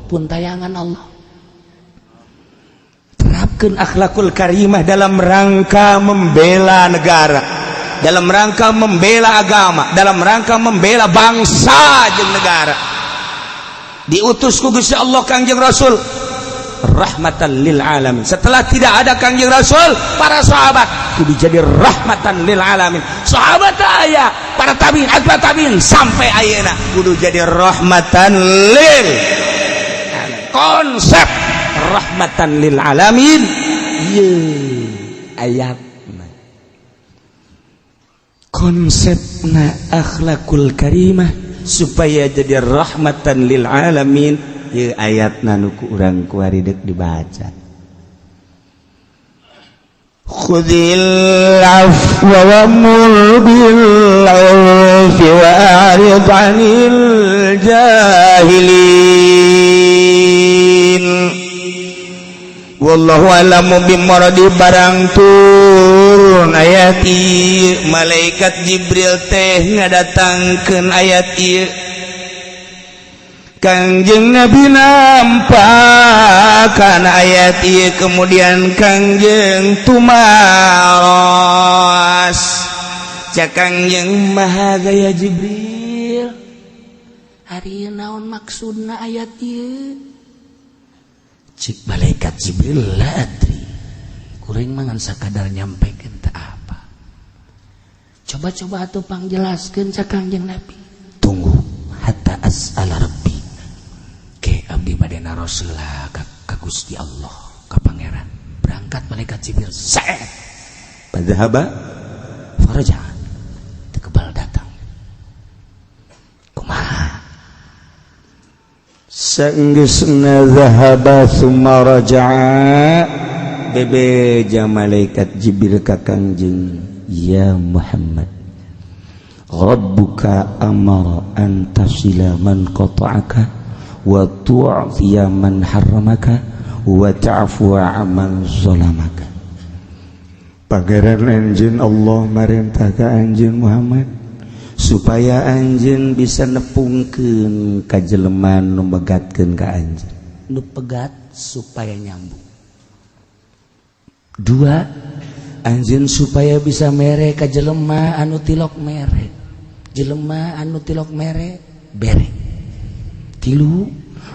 Pun tayangan Allah. Terapkan akhlakul karimah dalam rangka membela negara, dalam rangka membela agama, dalam rangka membela bangsa jeung negara. Diutus ku Gusti Allah Kangjeng Rasul rahmatan lil alamin. Setelah tidak ada Kangjeng Rasul, para sahabat kudu jadi rahmatan lil alamin. Sahabat aya, para tabiin, atba tabiin, sampai ayeuna kudu jadi rahmatan lil alamin. Konsep rahmatan lil alamin ye ayat konsepna akhlakul karimah supaya jadi rahmatan lil alamin. Ye ayat nu ku urang kuari dek dibaca. Khudil afwa wa'mur bil 'urfi wa'rid 'anil jahilin. Wallahu a'lamu bimuradi. Barang turun ayat ieu, malaikat Jibril teh ngadatangkeun ayat ieu. Kangjeng Nabi nampak kana ayat ieu, kemudian Kangjeng tumaros. Cak Kangjeng, "Ma hadza ya Jibril?" Ari naon maksudna ayat ieu? Cik malaikat Jibril, "La adri, kuring mah ngan sakadar nyampekeun, teu apa." "Coba-coba atuh pangjelaskeun," cak Kangjeng Nabi. "Tunggu, hatta as'ala rabbi." Ke abdi bade naros heula ka Gusti Allah, ka Pangeran. Berangkat malaikat Jibril, saet Fadzahaba faraja, teu kebal datang. Kumaha? Saenggeusna zahaba summa raja'a, bebeja malaikat Jibril ka Kangjeng, "Ya Muhammad, Rabbuka amara an tasila man qata'aka wa tu'tiya man harramaka wa ta'fuwa amman zalamaka." Pangeran anjeun Allah marentah ka anjeun Muhammad supaya anjeun bisa nepungkeun ka jelema nu megatkeun ka anjeun. Nu pegat supaya nyambung. Dua, anjeun supaya bisa mere ka jelema anu tilok mere, jelema anu tilok mere bere. Tilu,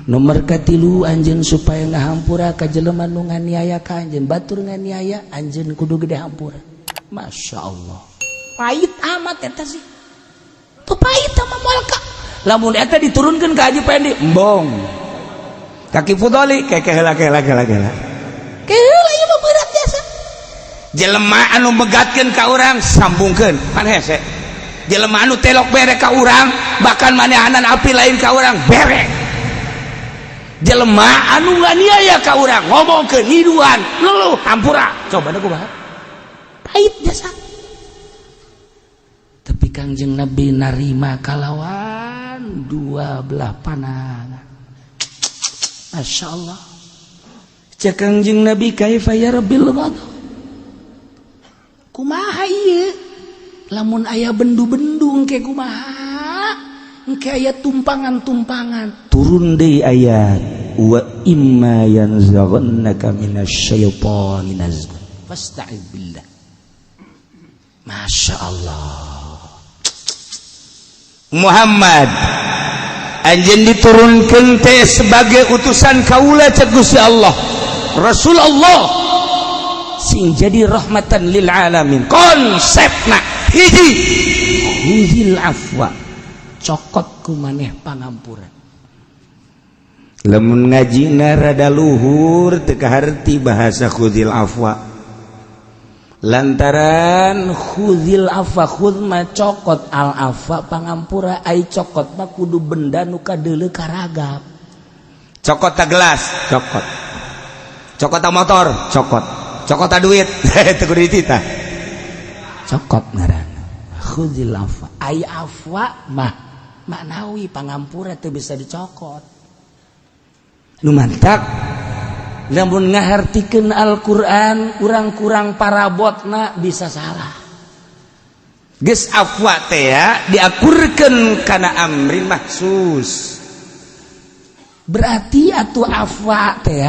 nomor katilu, anjeun supaya ngahampura ka jelema nu nganiaya ka anjeun. Batur nganiaya anjeun, kudu gede hampura. Masya Allah, Pahit amat eta sih. Tuh pahit sama moal ka. Lamun eta diturunkan ke Haji Pendi, embong. Kaki Fudoli, keke heula, kela kela kela. Keheula, ieu mah berat jasa. Jelema anu megatkeun ka urang, sambungkeun, pan hese. Jelema anu telok bere ka urang, bahkan manehanan api lain ka urang, bere. Jelema anu nganiaya ka urang, ngomongkeun niduan luluh, hampura. Coba da kumaha? Pahit jasa. Tapi Kangjeng Nabi narima kalawan dua belah panangan. Masya Allah. Cek Kangjeng Nabi, "Kaifa ya Rabbil ghadab?" Kumaha ieu? Lamun aya bendu-bendu engke kumaha? Engke aya tumpangan-tumpangan. Turun deui ayat, "Wa imma yanzaghannaka minasyaitani nazghun fasta'id billah." Masya Allah. Muhammad, anjeun diturunkeun teh sebagai utusan kaula, cek Gusti Allah, Rasul Allah sing jadi rahmatan lil alamin. Konsepna hiji, khuzil afwa, cokot ku maneh pangampura. Lamun ngajina rada luhur, teu kaharti bahasa khuzil afwa, lantaran khuzil afwa, khudz mah cokot, al afwa pangampura. Ai cokot mah kudu benda nu kadeuleu karagap. Cokot ta gelas, cokot. Cokot ta motor, cokot. Cokot ta duit, teu kudu dititah. Cokot ngaranna khuzil afwa. Ai afwa mah maknawi, pangampura teu bisa dicokot. Nu mantak lamun ngahartikeun Al-Qur'an kurang-kurang parabotna, bisa salah. Geus afwa teh ya diakurkeun kana amri mahsus. Berarti atuh afwa teh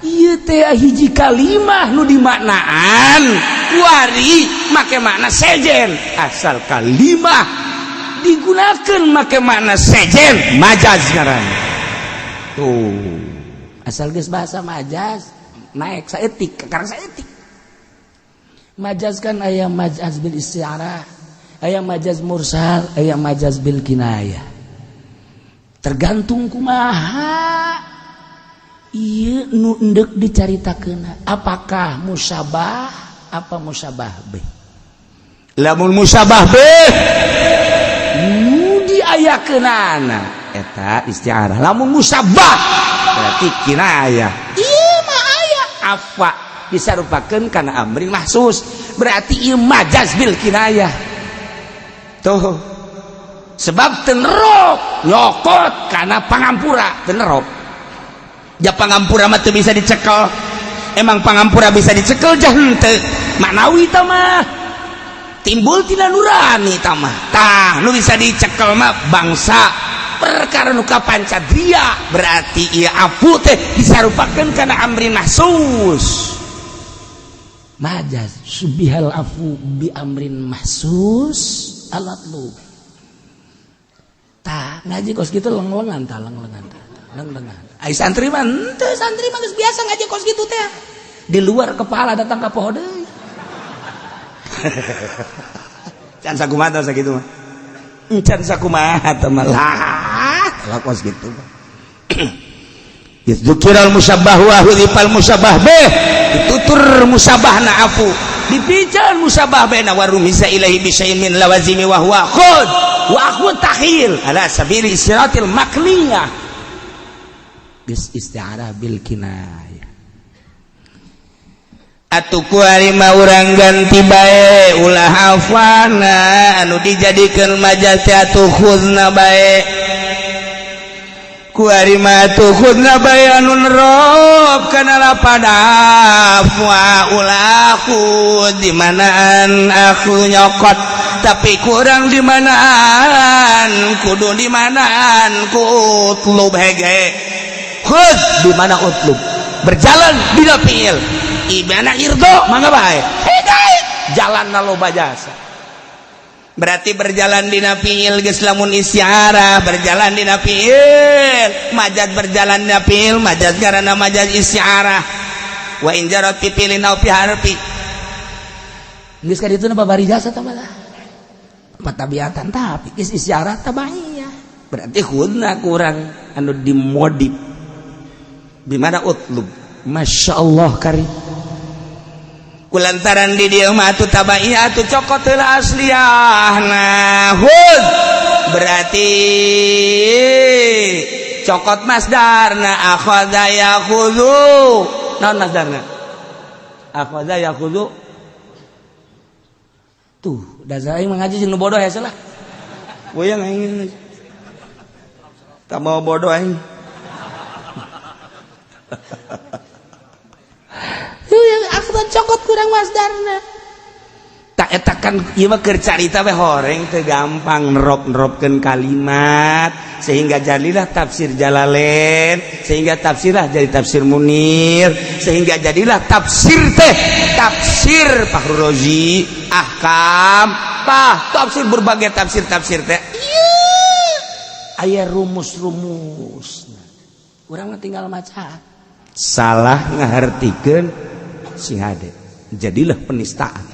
ieu teh hiji kalimah nu dimaknaan kuari make makna sejen. Asal kalimah digunakan make makna sejen, majaz ngaran tuh. Asal geus bahasa majaz, naik saeutik, karena saeutik. Majaz kan aya majaz bil isti'arah, aya majaz mursal, aya majaz bil kinayah, tergantung kumaha ieu nu endek dicaritakeun, apakah musyabah apa musyabah bih. Lamun musyabah bih, nu diayakeunana eta isti'arah. Lamun musyabah berarti kinayah. Ieu mah aya afwa disarupakeun kana amri mahsus, berarti ieu majaz bil kinayah tuh, sebab tenerop nyokot kana pangampura. Tenerop ja pangampura mah teu bisa dicekel. Emang pangampura bisa dicekel? Jah henteu, maknawi tah mah, timbul tina nurani tah mah. Tah, nu bisa dicekel mah bangsa. Perkara nu kapanca dria, berarti ieu afu teh disarupakeun kana amrin mahsus. Majaz syubbihal afu bi amrin mahsus alat lu. Tah, ngaji kos kitu lenglengan tah, lenglengan tah. Lenglengan. Ai santri mah henteu, santri mah geus biasa ngaji kos kitu teh. Di luar kepala datang ka poho deui. Can sakumaha sakitu mah. Can sakumaha teh mah lah kos kitu mah. Dzukiral musyabbah wa hudzifal musyabbah bih, ditutur musyabahna afu, dipiceun musyabbah bihna, wa rumisa ilaihi bi syai'in min lawazimi wa huwa khud wa akhud takhil ala sabili istiratil makniyah, geus isti'arah bil kinayah. Atuh kuari mah urang ganti bae, ulah afana anu dijadikeun majaz teh, atuh khudna bae. Kuari mah atuh khudna bae anu nerop kana lapad afwa, ulah khud di manaan aku nyokot, tapi kurang di manaan kudu, di manaan ku utlub hege. Khud di mana utlub berjalan dina fiil ibana irdo mangga bae hege jalan loba jasa, berarti berjalan dina fiil. Geus lamun istiarah berjalan dina fiil, majaz berjalan dina fiil majaz karena majaz istiarah wa in jarat fi fi'lin aw fi harfi. Geus ka ditu babari jasa tah malah patabiatan, tapi geus istiarah tabaiyah. Berarti khudna kurang anu dimodif bimana utlub. Masya Allah karim. Kulantaran di dieu mah atuh tabaiyah, atuh cokot heula asliyah. Nah, hud berarti cokot masdarna akhadha yakhudhu. Naon masdarna akhadha yakhudhu? Tuh dasar aing mengaji jeung nu bodoh ya salah. Goyang aing tak mau bodoh aing. Cokot kurang masdarna. Tak etakan ieu mah keur carita we, horeng teu gampang nerop-neropkeun kalimat sehingga jadilah tafsir Jalalain, sehingga tafsirlah jadi tafsir Munir, sehingga jadilah tafsir teh tafsir Fahrul Razi, ahkam tah tafsir, berbagai tafsir-tafsir teh aya rumus-rumus, urang mah tinggal maca. Salah ngahartikeun si hade jadilah penistaan.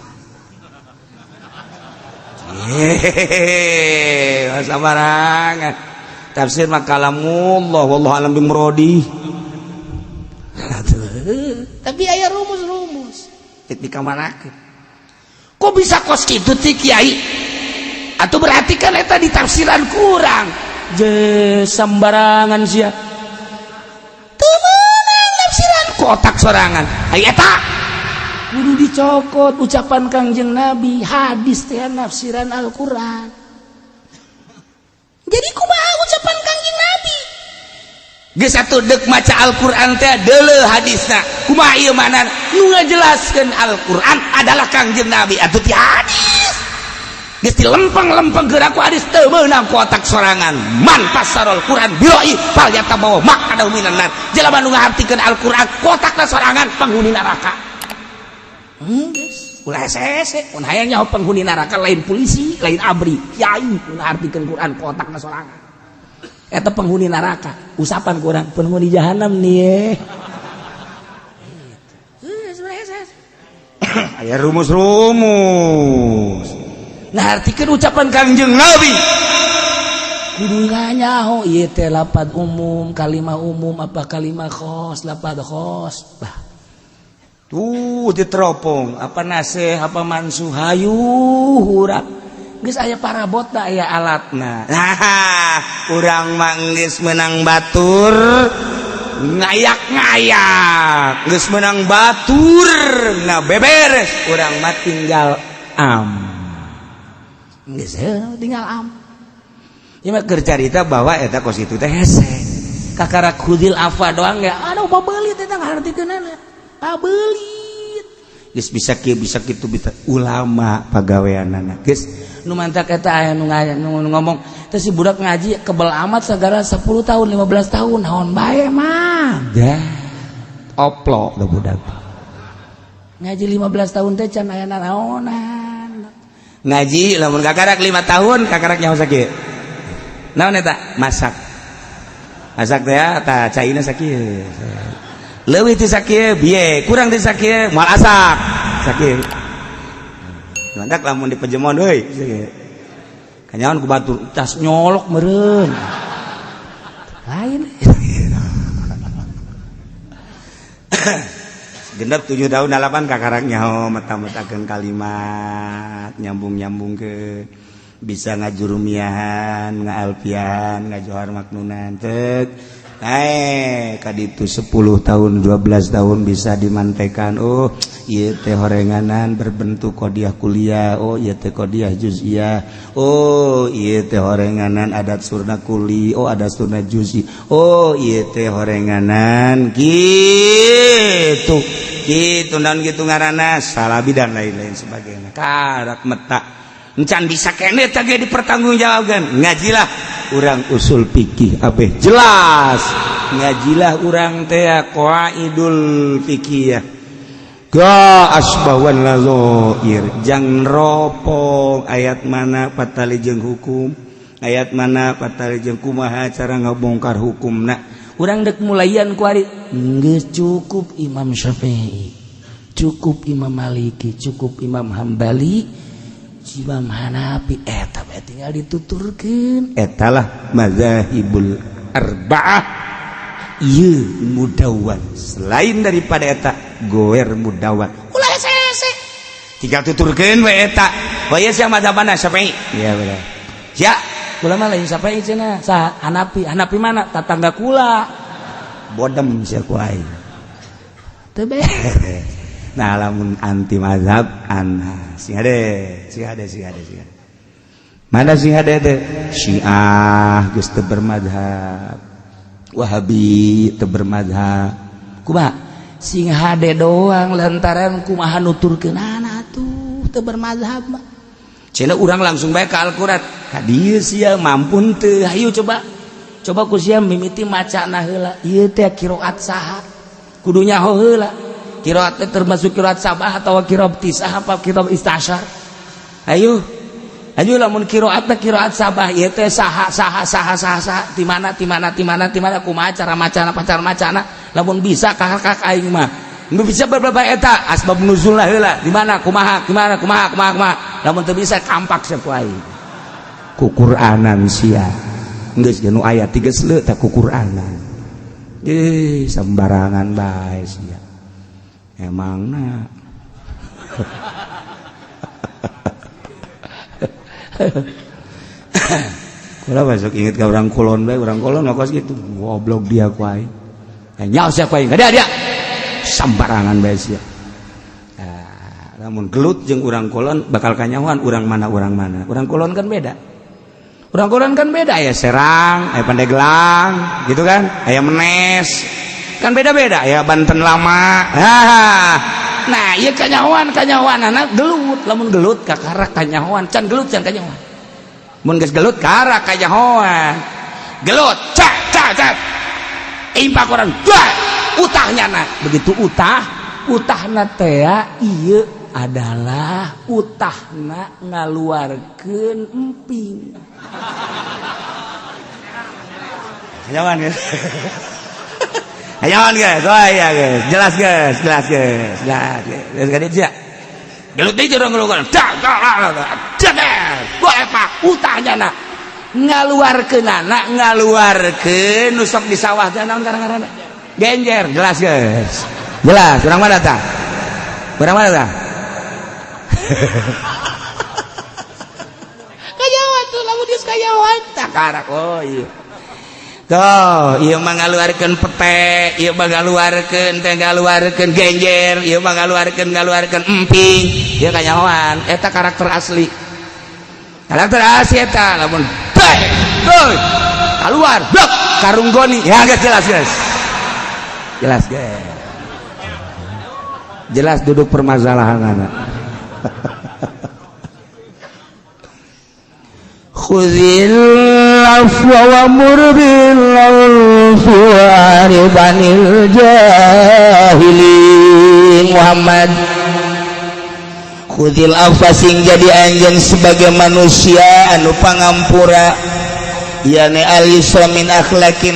Hehehe, sabarangan tafsir mah kalamullah, wallahu alam bimuradi. Tapi aya rumus-rumus. Di kamanakeun kok bisa kos kitu ti kiai? Atau berarti kan eta ditafsiran kurang je, sembarangan sia teu meunang tafsiran kotak sorangan. Aya eta kudu dicokot ucapan Kangjeng Nabi, hadis teh nafsiran Al-Qur'an. Jadi kumaha ucapan Kangjeng Nabi? Geus atuh deuk maca Al-Qur'an teh deuleu hadisna, kumaha ieu maknana? Nu ngajelaskeun Al-Qur'an adalah Kangjeng Nabi, atuh ti hadis geus dilempeng-lempeng geura ku hadis, teu meunang kotak sorangan. Man fassarul Qur'an bi ra'yi fal yatabawa maq'adahu minan nar. Jelema nu ngahartikeun Al-Qur'an kotakna sorangan penghuni neraka. Geus ulah hese-hese mun hayang nyaho penghuni neraka, lain polisi, lain ABRI, kiai nu ngahartikeun Quran kotakna sorangan eta penghuni neraka. Usapan kurang penghuni jahanam nih. Aya rumus-rumus. Ngahartikeun ucapan Kangjeng Nabi kudu nyaho ieu teh lapad umum, kalimah umum apa kalimah khos, lapad khos. Bah tuh diteropong apa nasih apa mansuh, hayu urang geus aya parabot da aya alatna. Nah, urang mah geus meunang batur ngayak-ngayak, geus meunang batur ngabeberes, urang mah tinggal am. Geus tinggal am. Ieu mah keur carita bahwa eta kos kitu teh hese. Kakara khudil afa doang ya aduh pabeulit eta ngahartikeunana pabeulit. Geus bisa kieu, bisa kitu, bisa ulama pagaweanana geus. Nu mantak eta aya nu ngomong teh si budak ngaji kebel amat sagara 10 tahun 15 tahun naon bae mah. Dah. Oplok da budak. Ngaji 15 tahun teh can aya naonan. Ngaji lamun kakarak 5 tahun kakarak nyaho sakieu. Naon eta? Masak. Masak teh tah caina sakieu. Leuwih ti sakieu bieu, kurang ti sakieu moal asak. Sakieu. Mantak lamun dipejemon euy sakieu. Kanyawan ku batur tas nyolok meureun. Lain. Genep 7 tahun 8 kakarak nyaho meta-metakeun kalimat, nyambung-nyambung ke bisa ngajurumiahan, ngaalfiahan, ngajohar maknunan tek. Naik kaditu 10 tahun 12 tahun bisa dimantekan. Oh ieu teh horenganan berbentuk qodiah kuliah. Oh ieu teh qodiah juz'iyah. Oh ieu teh horenganan adat surna kuli. Oh adat surna juz'i. Oh ieu teh horenganan gitu. Gitu naon gitu ngaranna salabi dan lain-lain sebagainya. Karak meta encan bisa kene teh ge dipertanggungjawabkeun. Ngajilah urang usul fikih abeh jelas. Ngajilah urang teh qaidul fikih ga asbawan lazoir jang ropong ayat mana patali jeung hukum, ayat mana patali jeung kumaha cara ngabongkar hukumna. Urang dek mulayan ku ari geus cukup Imam Syafi'i, cukup Imam Maliki, cukup Imam Hambali, Imam Hanafi, eta bae tinggal dituturkeun. Etalah mazahibul arba'ah ieu mudawan. Selain daripada eta goer mudawan ulah hese-hese tinggal tuturkeun we eta. Oh ieu sia mazhabna Syafi'i. Iya bener. Sia kula mah lain Syafi'i cenah, saha Hanafi. Hanafi mana? Tatangga kula. Bodem sia ku aing. Teu beres. Nah lamun anti mazhab anah sing hade sing hade sing hade sing hade. Mana sing hade teh? Syiah geus teu bermazhab, Wahabi teu bermazhab. Kumaha? Sing hade doang lantaran kumaha nuturkeunana atuh teu bermazhab mah. Cenah urang langsung bae ka Al-Qur'an. Ka dieu sia mampun teu? Hayu coba. Coba ku sia mimiti macana heula. Ieu teh qiraat saha? Kudu nyaho heula. Qiraat teh termasuk qiraat sabah atau qiraat tisah apa qiraat istasyar. Ayo. Ayo lamun qiraat teh qiraat sabah ieu teh saha saha saha saha saha di mana di mana di mana di mana kumaha cara macana pacar macana lamun bisa kakak aing mah. Nu bisa beberapa eta asbab nuzulna heula di mana kumaha kumaha kumaha kumaha kumaha lamun teu bisa kampak sia ku aing. Ku Qur'anan sia. Geus nu ayat 3 leut tah ku Qur'anan. Eh sembarangan bae sia. Emangna kula masuk inget ka urang kulon bae, urang kulon mah kos kitu goblok dia ku aing. Nyaho sia ku aing ka dia sambarangan bae sia. Nah, lamun gelut jeung urang kulon bakal kanyahoan urang mana urang mana. Urang kulon kan beda. Urang kulon kan beda aya Serang, aya Pandeglang gitu kan, aya Menes. Kan beda-beda ya Banten lama. Nah ieu kanyahoan kanyahoan anak gelut lamun gelut kakara kanyahoan can gelut can kanyahoan mun geus gelut kakara kanyahoan gelut cak cak cak impak orang dua utahnya nah begitu utah utahna teh ieu adalah utahna ngaluarkeun emping. Kanyahoan geus. Ayo guys, oh iya guys, jelas guys, jelas guys, jelas guys. Geus ka dieu. Gelut deui urang gelut. Dak dak dak. Boleh pak utahnya na. Ngaluarkeun anak, ngaluarkeun nu sok di sawah teh naon ngaranna? Genjer, jelas guys. Jelas, urang mana tah? Urang mana tah? Kanyahoan tuh lamun geus kanyahoan tah karak. Oh iya. Tuh, ieu mah ngaluarkeun pete, ieu mah ngaluarkeun teh ngaluarkeun genjer, ieu mah ngaluarkeun ngaluarkeun emping, ieu kanyahoan eta karakter asli. Karakter asli eta lamun teh, tuh, keluar, blok, karung goni. Ya geus jelas guys. Jelas guys. Jelas duduk permasalahan anak. Khuzil afwa wa'mur bil 'urfi wa'rid 'anil jahilin. Muhammad, khuzil afwa, sing jadi anjeun sebagai manusia anu pangampura, yani al yusra min akhlaqin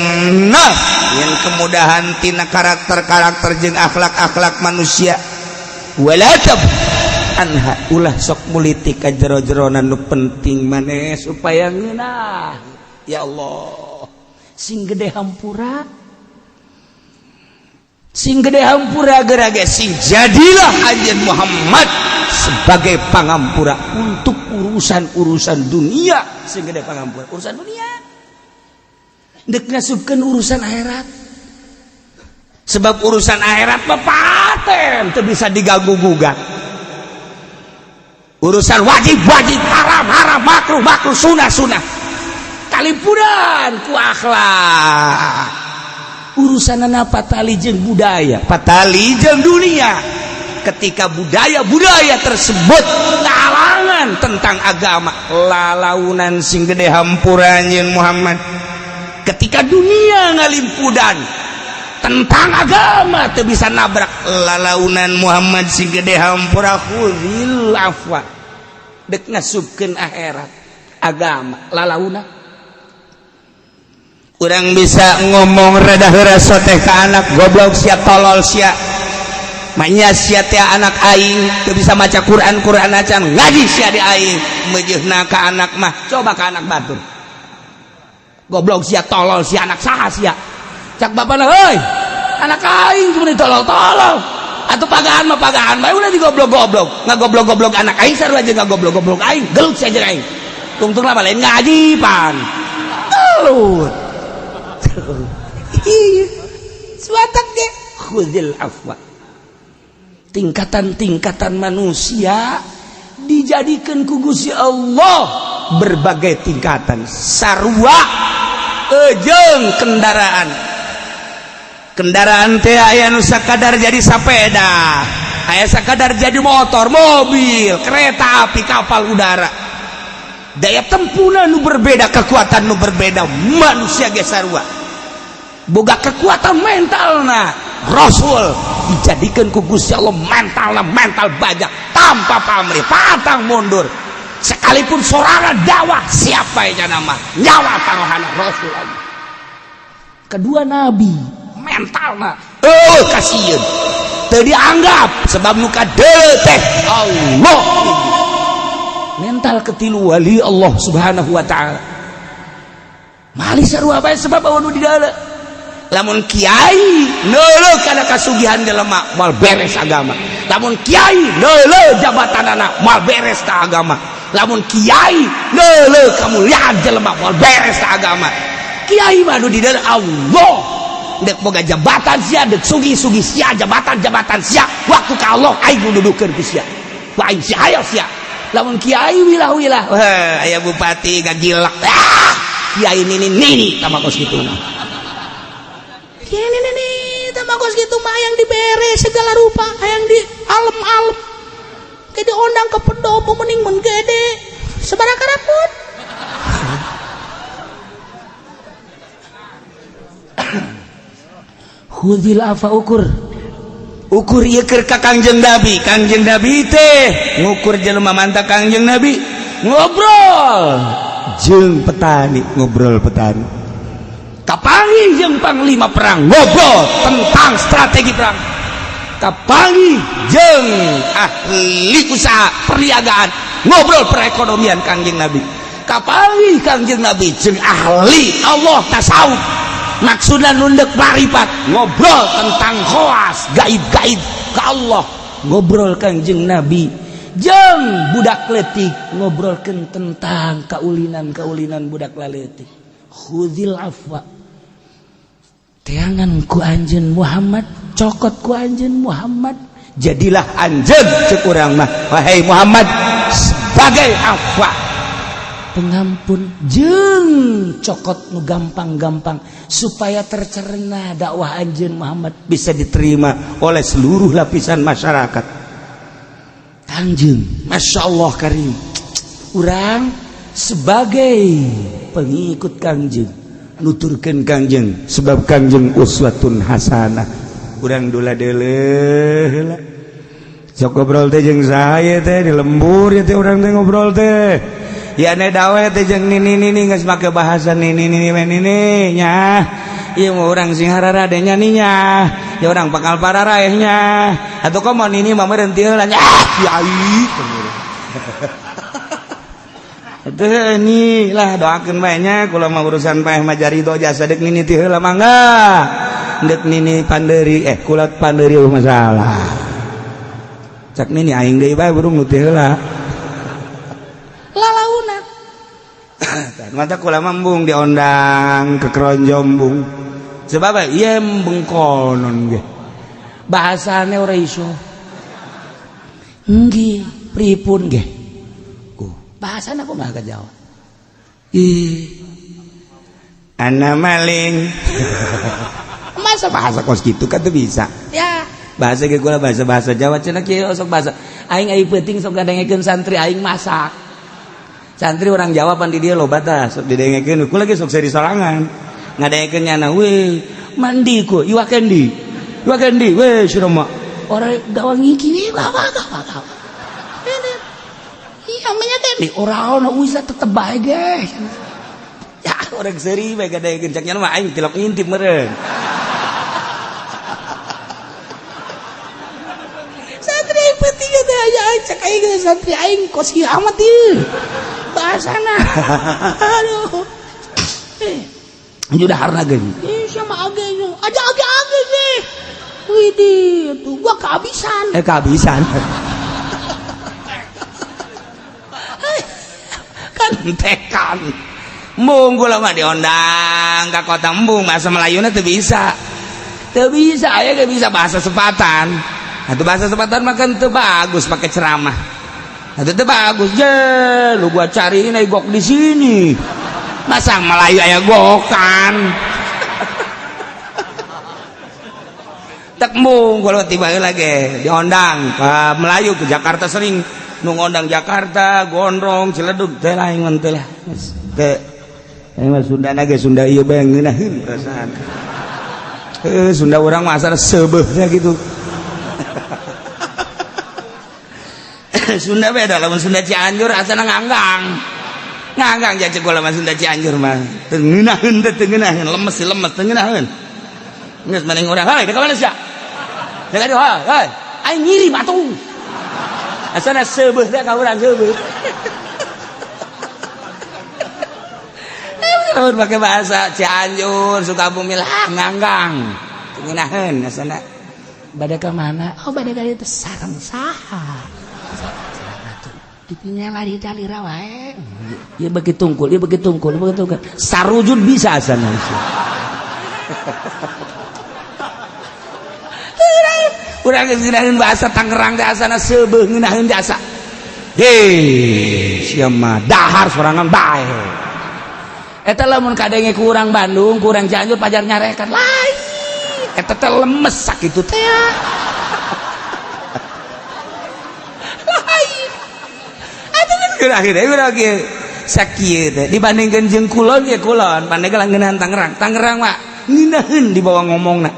nas, yang kemudahan tina karakter-karakter jeung akhlak-akhlak manusia. Wala tab anha, ulah sok mulitik ka jero-jerona nu penting maneh supaya ngeunah. Ya Allah, sing gede hampura, sing gede hampura geura ge sing jadilah anjeun Muhammad sebagai pangampura untuk urusan-urusan dunia. Sing gede pangampura urusan dunia, dek ngasupkeun urusan akhirat, sebab urusan akhirat mah paten teu bisa diganggu gugat. Urusan wajib wajib, haram haram, makruh makruh, sunah sunah, kalimpuran ku akhlak. Urusan patali jeung budaya, patali jeung dunia. Ketika budaya-budaya tersebut ngalangan tentang agama, lalaunan sing gede hampura anjeun Muhammad. Ketika dunia ngalimpudan tentang agama, teu bisa nabrak, lalaunan Muhammad sing gede hampura. Khuzil afwa, dek ngasupkeun akhirat agama, lalauna urang bisa ngomong rada heura teh ka anak, "Goblok sia, tolol sia, manya sia teh anak aing teu bisa maca Quran, Quran acan ngaji sia di aing." Meujeuhna ka anak mah, coba ka anak batur, "Goblok sia, tolol sia, anak saha sia?" Cak bapana, "Heuy, anak aing cuma ditolol-tolol atau pagahan mah pagahan bae, ulah digoblok-goblok, ngagoblok-goblok anak aing sarua aja ngagoblok-goblok aing, gelut sia jeung aing." Tungtung lah lain ngaji pan gelut. Iya, suatak ge. Khuzil afwa, tingkatan-tingkatan manusia dijadikan ku Gusti Allah berbagai tingkatan, sarua ejeng kendaraan. Kendaraan teh aya nu sakadar jadi sepeda, aya sakadar jadi motor, mobil, kereta api, kapal udara. Daya tempuhna nu berbeda, kekuatan nu berbeda. Manusia ge sarua boga kekuatan mental. Nah, Rasul dijadikan ku Gusti Allah mentalna mental baja, tanpa pamrih, pantang mundur sekalipun sorangan dakwah. Siapa yang nama nyawa taruhana Rasul Allah. Kedua nabi mentalna oh kasihan teu dianggap sebab nu kadeuleu teh Allah. Mental ketilu wali Allah Subhanahu wa Ta'ala. Mali sarua bae, sebab anu di dalam. Lamun kiai neuleuh kana kasugihan jelema, moal beres agama. Lamun kiai neuleuh jabatan anak, moal beres ta agama. Lamun kiai neuleuh kamuliaan jelema, moal beres ta agama. Kiai mah anu di dalam Allah. Dek boga jabatan sia, dek sugih-sugih sia, jabatan-jabatan sia, waktu ka Allah aing nu dudukeun ku sia. Ku aing sia, ayo sia. Lamun kiai wilah-wilah, wah, aya bupati gagilak, ah, kiai nini nini sama kos kitu. Kiai nini nini sama kos kitu mah yang dibere segala rupa, yang di alem-alem. Ke diundang ke pendopo mending mun gede. Sabaraha karapun. Khudil afa, ukur ukur ieu keur ka Kangjeng Nabi. Kangjeng Nabi teh ngukur jelema mantap. Kangjeng Nabi ngobrol jeung petani, ngobrol petani, kapanggih jeung panglima perang, ngobrol tentang strategi perang, kapanggih jeung ahli usaha perniagaan, ngobrol perekonomian. Kangjeng Nabi kapanggih, Kangjeng Nabi jeung ahli Allah tasawuf, maksudnya nundek marifat, ngobrol tentang khoas gaib-gaib ke Allah. Ngobrol Kangjeng Nabi jeung budak letik, ngobrolkan tentang kaulinan-kaulinan budak laletik. Khudil afwa, teangan ku anjeun Muhammad, cokot ku anjeun Muhammad, jadilah anjeun, cek urang mah, wahai Muhammad, sebagai afwa, pengampun, jeung cokot nu gampang-gampang supaya tercerna dakwah anjeun Muhammad bisa diterima oleh seluruh lapisan masyarakat. Kangjeng Masya Allah karim, urang Sebagai pengikut Kangjeng, nuturkeun Kangjeng sebab Kangjeng uswatun hasanah. Urang dula deuleuh heula. Sok ngobrol teh jeung saya teh di lembur ya teh urang teh ngobrol teh. Ya ne dawe teh jeung nini nini geus make bahasa nini nini nini nya. Ieu mah urang sing hararade nya nya. Ya urang bakal pararaeh nya. Atuh komo nini mah meureun teu heula nya. Kiai. Itu ini lah doakeun bae nya kula mah urusan paeh mah jarido jasa deuk nini ti heula mangga. Deuk nini pandeuri kula pandeuri eueuh masalah. Cak nini aing deui bae burung nu ti heula. Lalauna. Mata kula mah embung diondang ke keronjong bung. Sebab ieu bengkonon ge. Bahasane ora iso. Nggih, pripun ge? Bahasana kumaha ka Jawa? Ih. Ana maling. Masa bahasa kos gitu kan tuh bisa. Ya. Bahasa ge kula bahasa-bahasa Jawa cenah kieu sok bahasa. Aing ai peuting sok ngadengekeun santri aing masak. Santri orang Jawa pan di dieu loba tah sok didengekeun. Kula ge sok seri sorangan. Ngadengekeun nyana we mandi ku iwak kendi. Iwak kendi we cenah mah. Orang gawang iki we gawa gawa gawa. Iya namanya kendi ora ono bisa tetep bae ge. Ya orang seri bae gadekeun cak nya mah aing tilok ngintip meureun. Santri aing penting teh aya cek aing santri aing kos ieu amat ieu. Bahasana. Aduh. Udah harna ge. Ih sama age aja age age sih. Widih tuh gua kehabisan. Kehabisan. Tekan embung kula mah diondang ka kota embung bahasa Melayuna teu bisa. Teu bisa aya ge bisa bahasa sepatan. Atuh bahasa sepatan mah kan teu bagus pakai ceramah. Atuh teu bagus je lu gua cariin aya gok di sini. Masa Melayu aya gokan. Tek embung kula tiba heula ge diondang ka Melayu ke Jakarta sering nu ngondang Jakarta, Gondrong, Ciledug teh lain mah teh lah. Teh aing mah Sunda ge Sunda ieu bae ngeunaheun perasaan. Heuh Sunda urang mah asal seubeuh teh kitu. Sunda beda lamun Sunda Cianjur asana nganggang. Nganggang ja ceuk mah Sunda Cianjur mah. Teu ngeunaheun teh teu ngeunaheun, lemes lemes teu ngeunaheun. Geus maneh urang, "Hei, ka mana sia?" Deuk ka dieu, "Hei, aing ngirim atuh." Asana seubeuh teh ka urang seubeuh. Lamun pake bahasa Cianjur, Sukabumi lah nganggang. Teu ngeunaheun asana. Bade ka mana? Oh, bade ka dieu teh sareng saha? Ditinggal di calira wae. Ieu beuki tungkul, ieu beuki tungkul, ieu beuki tungkul. Sarujud bisa asana. Urang geus ngeunaheun bahasa Tangerang teh asana seubeuh ngeunaheun jasa. Hei, sia mah dahar sorangan bae. Eta lamun kadenge ku urang Bandung, ku urang Cianjur pajar nyarekan. Lain. Eta teh lemes sakitu teh. Lain. Atuh geus ngeunaheun urang ge sakieu teh dibandingkeun jeung kulon ge kulon, Pandeglang ngeunaheun Tangerang. Tangerang mah ngeunaheun dibawa ngomongna.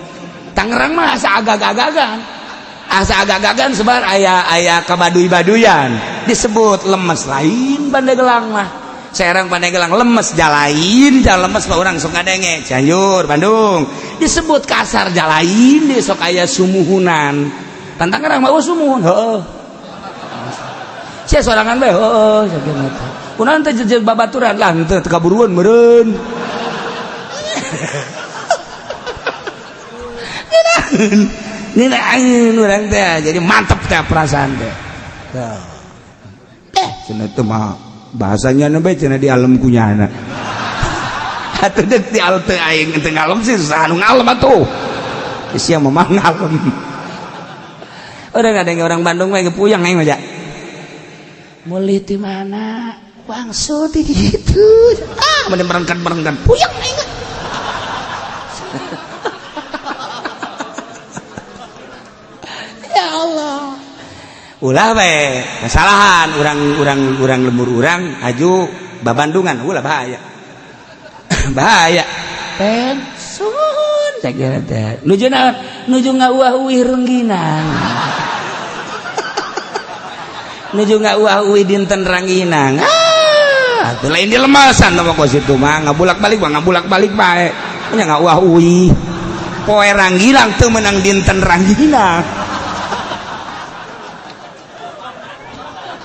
Tangerang mah asa agak-agagan. Asa agak-agagan sebar aya-aya kabaduy-baduyan disebut lemes lain Pandeglang mah. Serang Pandeglang lemes jalain, jalan lemes mah urang sok ngadenge Cianjur, Bandung disebut kasar jalain di sok aya sumuhunan. Tan Tangerang mah sumuhun, heueuh. Sia sorangan bae heueuh sakieu teh. Kunaon teh jeung babaturan lah henteu teu kaburuan meureun. Ngeunaheun urang teh jadi mantep teh perasaan teh. Cenah teh mah bahasanya nu bae cenah di alam kunyana. Atuh deuk di alam teh aing teu ngalem sih susah anu ngalem atuh. Sia mah ngalem. Urang ngadenge orang Bandung mah puyeng aing mah ja. Meuli ti mana? Wangsul ti ditu. Ah, mending merengkan-merengkan puyeng aing. Ya Allah. Ulah we kesalahan urang-urang urang lembur urang aju Babandungan ulah bahaya. Bahaya. Pensun saya teh. Nuju naon? Nuju ngauah-uih rengginang. Nuju ngauah-uih dinten rangginang. Ah, atuh lain di lemasan mah kos itu mah ngabulak-balik mah ngabulak-balik bae. Nya ngauah-uih. Poe rangginang teu meunang dinten rangginang.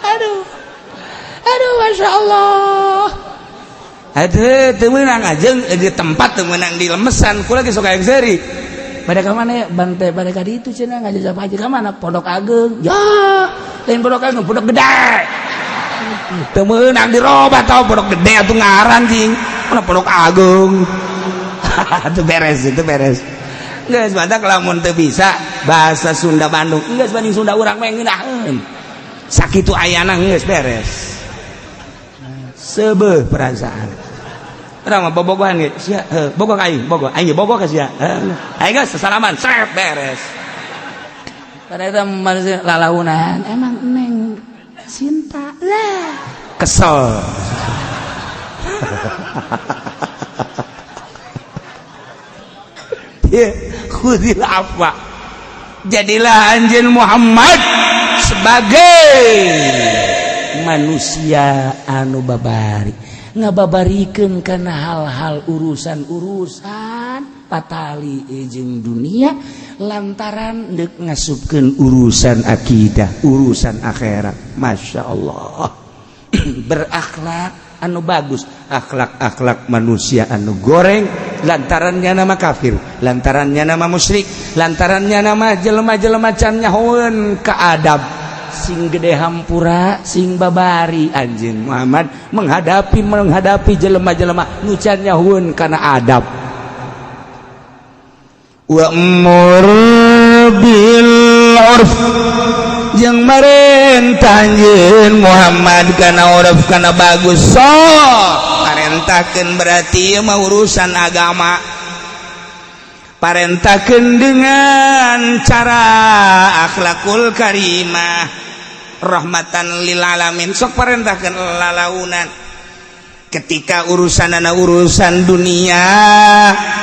Aduh. Aduh, Masya Allah. Aduh, teu meunang aja di tempat teu meunang di lemesan. Kula ge sok hayang seuri. Pada ka mana ya? Bante pada ka ditu cenah ngajajah haji ka mana? Pondok Ageng. Ya, lain Pondok Ageng, Pondok Gede. Teu meunang dirobah tau Pondok Gede atuh ngaran cing. Mana Pondok Ageng. Itu beres, itu beres. Geus badak lamun teu bisa bahasa Sunda Bandung. Geus banding Sunda urang mah ngeunaheun. Sakitu ayana geus beres. Seubeuh perasaan. Urang mah bobogohan ge, sia heuh, bogoh ka aing, bogoh. Aing ge bogoh ka sia. Aing geus sasalaman, srep beres. Pada eta manusia lalaunan, emang neng cinta lah. Kesel. Ya, khudil afwa. Jadilah anjeun Muhammad sebagai manusia anu babari, ngababarikeun kana hal-hal urusan-urusan patali jeung dunia lantaran deuk ngasupkeun urusan akidah, urusan akhirat. Masya Allah. Berakhlak anu bagus, akhlak-akhlak manusia anu goreng lantarannya nama kafir, lantarannya nama musyrik, lantarannya nama jelema-jelema can nyahoeun ka adab. Sing gede hampura, sing babari anjeun Muhammad menghadapi jelema-jelema nu can nyahoeun kana adab. Wa'mur bil urf jeung marentah anjeun Muhammad kana urf kana bagus. Sok parentahkeun berarti ieu mah urusan agama. Parentahkeun dengan cara akhlakul karimah rahmatan lil alamin. Sok parentahkeun lalaunan ketika urusanana urusan dunia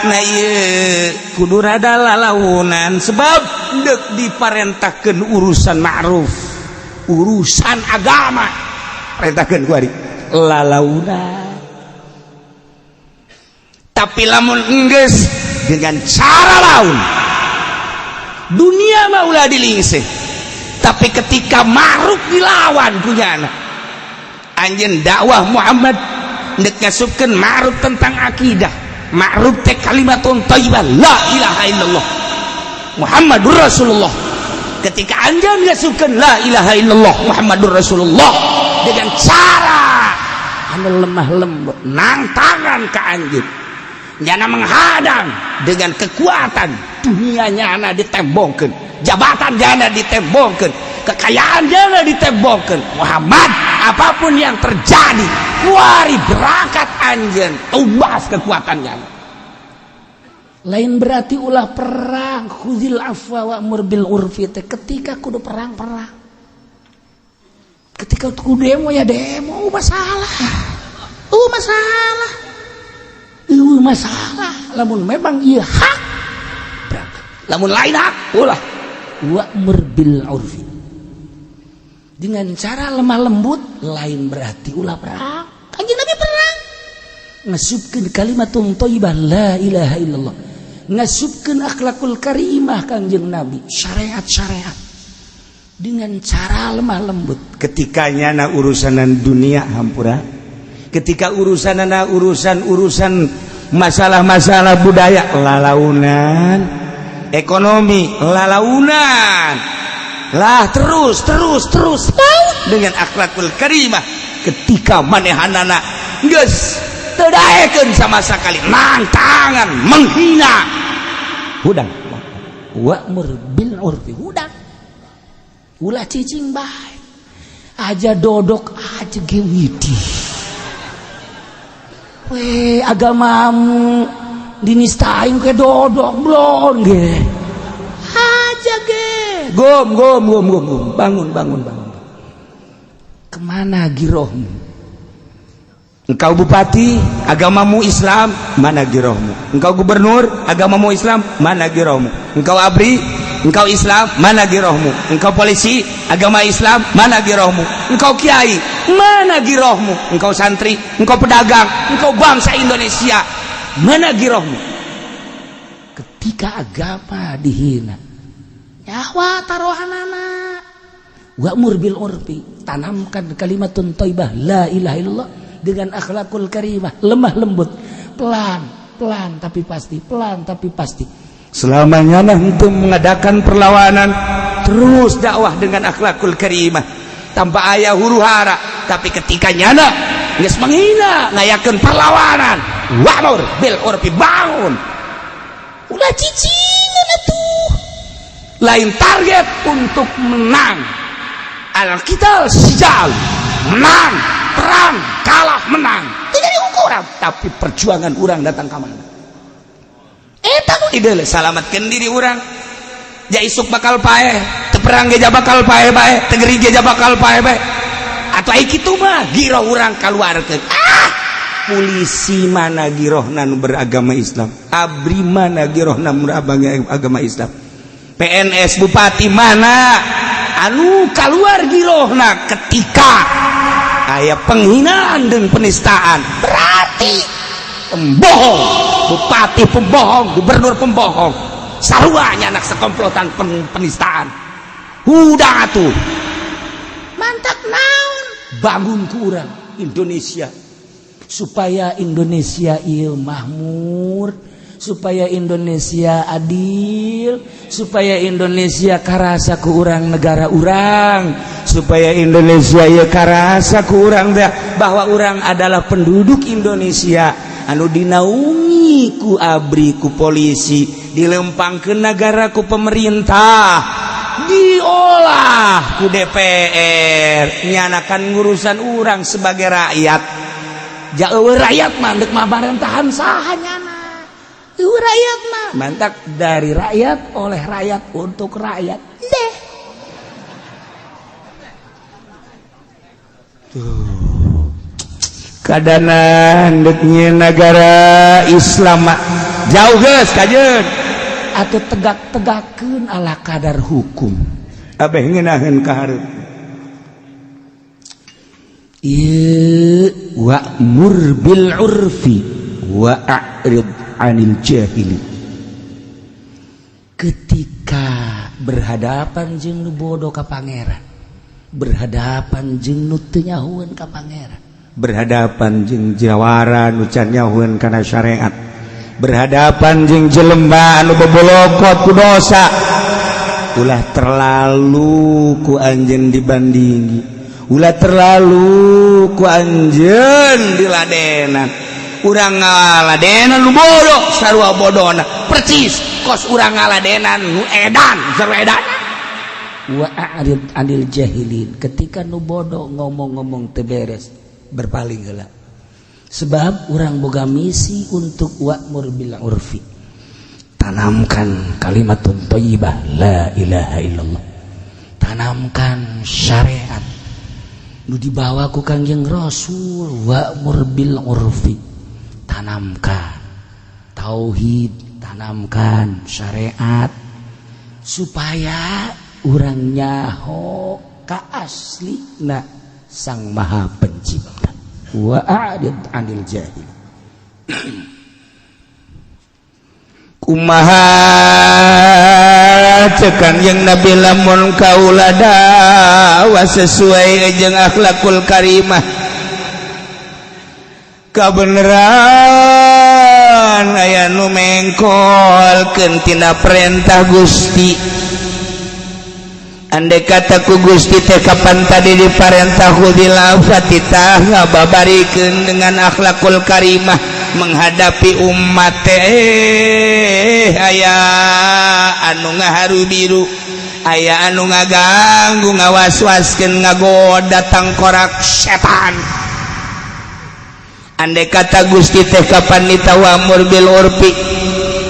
na ieu kudu rada lalaunan sebab deuk diparentahkeun urusan ma'ruf, urusan agama. Parentahkeun ku ari lalaunan. Tapi lamun enggeus dengan cara laun dunia mah ulah dilingseh, tapi ketika ma'ruf dilawan punya anak anjeun dakwah Muhammad ndek ngasupkeun ma'ruf tentang akidah, ma'ruf teh kalimatun thayyibah la ilaha illallah Muhammadur Rasulullah. Ketika anjeun ngasupkeun la ilaha illallah Muhammadur Rasulullah dengan cara anu lemah lembut, nangtangan ka anjeun, nyana menghadang dengan kekuatan dunia nyana ditembongkeun, jabatan nyana ditembongkeun, kekayaan nyana ditembongkeun. Muhammad apapun yang terjadi kuari berangkat anjeun tumbas kekuatannya. Lain berarti ulah perang. Khuzil afwa wa'mur bil urfi teh ketika kudu perang perang, ketika kudu demo ya demo, masalah masalah masalah. Lamun memang ieu hak berangkat, lamun lain hak ulah. Wa'mur bil urfi dengan cara lemah lembut, lain berarti ulah perang. Kanjeng Nabi perang ngasupkeun kalimatun thayyibah la ilaha illallah, ngasupkeun akhlakul karimah Kanjeng Nabi, syariat-syariat dengan cara lemah lembut. Ketika nyana urusanan dunia hampura, ketika urusanana urusan-urusan masalah-masalah budaya lalaunan, ekonomi lalaunan lah, terus terus terus dengan akhlakul karimah. Ketika manehanana geus teu daekeun sama sekali nangtangan menghina, hudang wa'mur bil urfi, hudang ulah cicing bae aja dodok aja ge widi. Weh agamamu dinistain ke dodok blon ge aja ge gom gom gom gom gom bangun bangun bangun. Kemana girohmu? Engkau bupati, agamamu Islam, mana girohmu? Engkau gubernur, agamamu Islam, mana girohmu? Engkau ABRI, engkau Islam, mana girohmu? Engkau polisi, agama Islam, mana girohmu? Engkau kiai, mana girohmu? Engkau santri, engkau pedagang, engkau bangsa Indonesia, mana girohmu? Ketika agama dihina, nyawa taruhanana. Wa'mur bil urfi, tanamkan kalimatun thayyibah la ilaha illallah dengan akhlakul karimah, lemah lembut, pelan pelan tapi pasti, pelan tapi pasti. Selamanya nanti mengadakan perlawanan, terus dakwah dengan akhlakul karimah tanpa aya huru hara. Tapi ketika nyana geus menghina, ngayakeun perlawanan, wa'mur bil urfi, bangun, ulah cicingan atuh. Lain target untuk menang, al-qital sijal, menang perang, kalah menang tidak diukur, tapi perjuangan orang datang ke mana. Eta nu dideuleu, salamatkeun diri urang. Ja isuk bakal paeh, teu perang ge bakal paeh bae, teu gering ge bakal paeh bae. Atau ai kitu mah giroh urang kaluarkeun. Ah, polisi mana girohna nu beragama Islam? ABRI mana girohna nu beragama Islam? PNS, bupati mana anu keluar girohna ketika aya penghinaan dan penistaan? Berarti pembohong, bupati pembohong, gubernur pembohong, saruanya anak sekomplotan penistaan. Udah tuh. Mantap naon? Bangun ku urang Indonesia supaya Indonesia ieu makmur, supaya Indonesia adil, supaya Indonesia karasa ku urang negara urang, supaya Indonesia ya karasa ku urang bahwa urang adalah penduduk Indonesia anu dinaungi ku ABRI, ku polisi, dilempang ke negara ku pemerintah, diolah ku DPR, nyanakan ngurusan urang sebagai rakyat. Jauh rakyat mah dek mabarentahan saha nyana? Rakyat mah. Mantap, dari rakyat, oleh rakyat, untuk rakyat deh. Tuh kadanan deknya negara Islam jauh geus kajeun. Atau tegak-tegakeun ala kadar hukum. Abeh ngeunaheun ka hareup. Ieu wa'mur bil urfi wa a'rid anil jahili. Ketika berhadapan jeung nu bodoh ka pangeran, berhadapan jeung nu teu nyahueun ka pangeran, berhadapan jeung jawara nu can nyahueun kana syariat, berhadapan jeung jelema anu bebolokot ku dosa, ulah terlalu ku anjeun dibandingi, ulah terlalu ku anjeun diladenan. Urang ngaladenan nu bodoh sarua bodona percis kos urang ngaladenan nu edan sarua edan. Wa a'rid anil jahilin, ketika nu bodoh ngomong-ngomong teu beres, berpaling heula, sebab urang boga misi untuk wa'mur bil urfi, tanamkan kalimatun thayyibah la ilaha illallah, tanamkan syariat nu dibawa ku Kangjeng Rasul. Wa'mur bil urfi, tanamkan tauhid, tanamkan syariat supaya urang nyaho ka aslina Sang Maha Pencipta. Wa a'rid 'anil jahil. Kumaha cekan yang Nabi lamun kaula dakwah sesuai jeung akhlakul karimah, kabeneran aya nu mengkolkeun tina perintah Gusti. Andai kata ku Gusti teh kapan tadi diparentah khudil fatitah ngababarikeun dengan akhlakul karimah menghadapi umat teh, aya anu ngaharu biru, aya anu ngaganggu, ngawas-waskeun, ngagoda tangkorak setan. Andai kata Gusti teh kapan ditawamur bil urfi,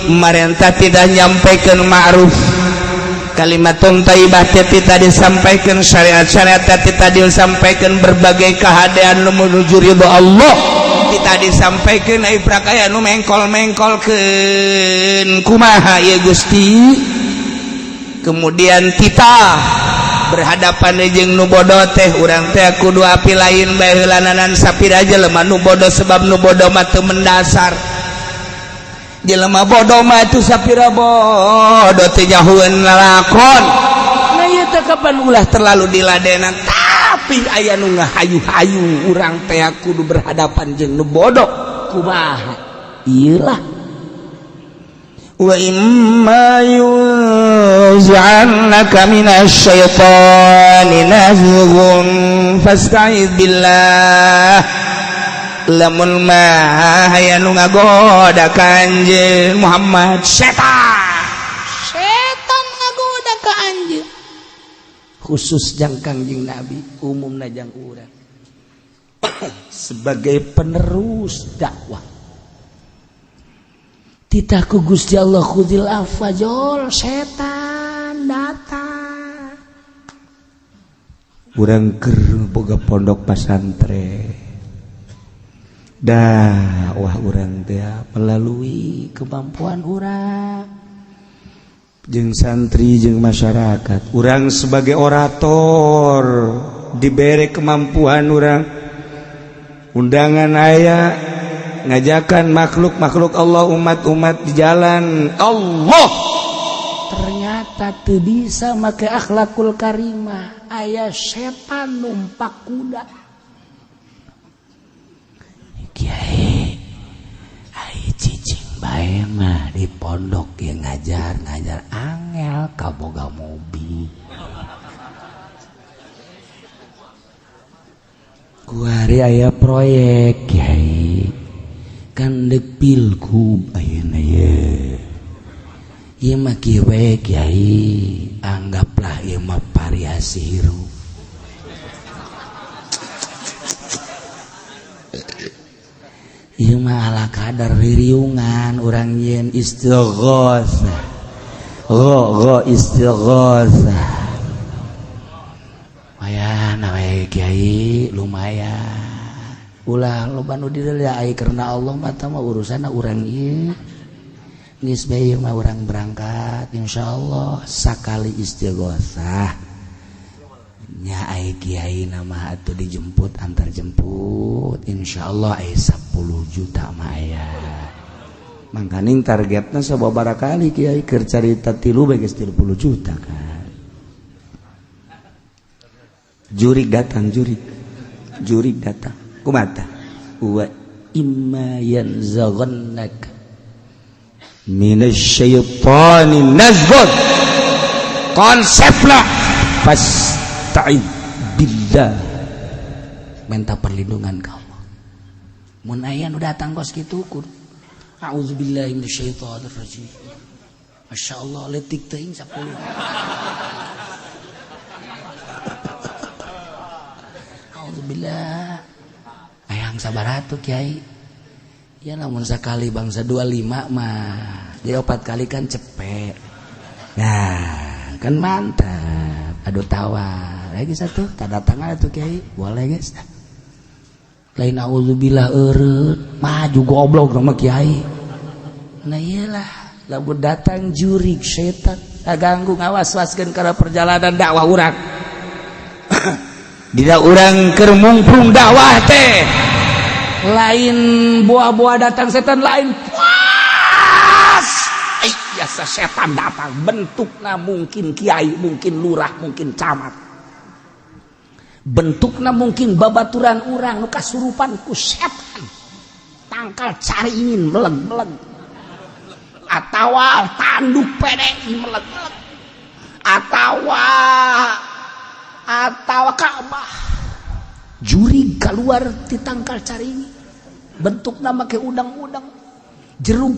marentah tidak nyampaikan ma'ruf, kalimatun thayyibah teh tidak disampaikan, syariat-syariat teh tidak disampaikan, berbagai keadaan menuju ridho Allah. Kita disampaikan ai prakaya nu mengkol-mengkolkeun kumaha ieu Gusti. Kemudian kita berhadapan jeung nu bodoh teh, urang teh kudu api lain bae heulananan sapira jelema nu bodoh, sebab nu bodoh mah teu mendasar. Jelema bodoh mah itu sapira bodoh teh nyahueun lalakon. Nah, ieu teh kapan ulah terlalu diladenan, tapi aya nu ngahayu-hayu urang teh kudu berhadapan jeung nu bodoh kumaha ieu lah. Wa imma yunzi'annaka minasyaitani nazghun fasta'idz billah. Lamun mah aya nu ngagoda ka anjeun Muhammad, setan Setan ngagoda ka anjeun. Khusus jang Kangjeng Nabi, umumna jang urang sebagai penerus dakwah. Titah ku Gusti Allah, khudzil afwa, jol setan datang. Urang keur boga pondok pesantren, dah wah urang teh melalui kemampuan urang jeung santri jeung masyarakat, urang sebagai orator diberi kemampuan, urang undangan aya ngajakan makhluk-makhluk Allah, umat-umat di jalan Allah. Ternyata teu bisa make akhlakul karimah, aya setan numpak kuda. Kiai, ai cicing bae mah di pondok ya, ngajar ngajar angel kaboga mobil. Kuari aya proyek, Kiai, kan dek pilgub ayeuna ye. Ieu mah kieu we, Kiai, anggaplah ieu mah variasi hirup. Ieu mah ala kadar ririungan urang yeun istighosah. Gho istighosah. Lumayan we, Kiai, lumayan. Ulah loba nu dideuleu ai karena Allah mah tah mah urusanna urang ieu. Geus bae ieu mah urang berangkat insyaallah sakali istighosah. Nya ai kiai nama atuh dijemput antar jemput insyaallah ai 10 juta mah aya. Mangkaning targetna sababaraha kali kiai keur carita tilu bae geus 30 juta kan. Jurik datang, jurik. Jurik datang. Kumata wa imma yanzaghannaka minasyaitani nazghun. Konseplah fasta'id billah, minta perlindungan ka Allah. Mun aya nu datang kos kitu kudu a'udzubillahi minasyaitonir rajim. Masyaallah leutik teuing 10. A'udzubillah. Hayang sabar atuh Kiai. Ya lamun sakali bangsa 25 mah jadi 4 kali kan cepet. Nah, kan mantap. Aduh tawar. Lagi satu tanda tangan atuh Kiai. Boleh guys. Lain auzubillah eureut, maju goblok sama Kiai. Nah iyalah, lamun datang jurik setan, ganggu ngawas-waskeun kana perjalanan dakwah urang. Dina urang keur mungprung dakwah teh lain buah-buah datang setan, lain puas. Biasa setan datang bentukna mungkin kiai, mungkin lurah, mungkin camat, bentukna mungkin babaturan urang nu kasurupan ku setan, tangkal cari ingin meleg-meleg atawa tanduk PDI meleg-meleg atawa Ka'bah jurig keluar ti tangkal caringi, bentukna make udang-udang jeruk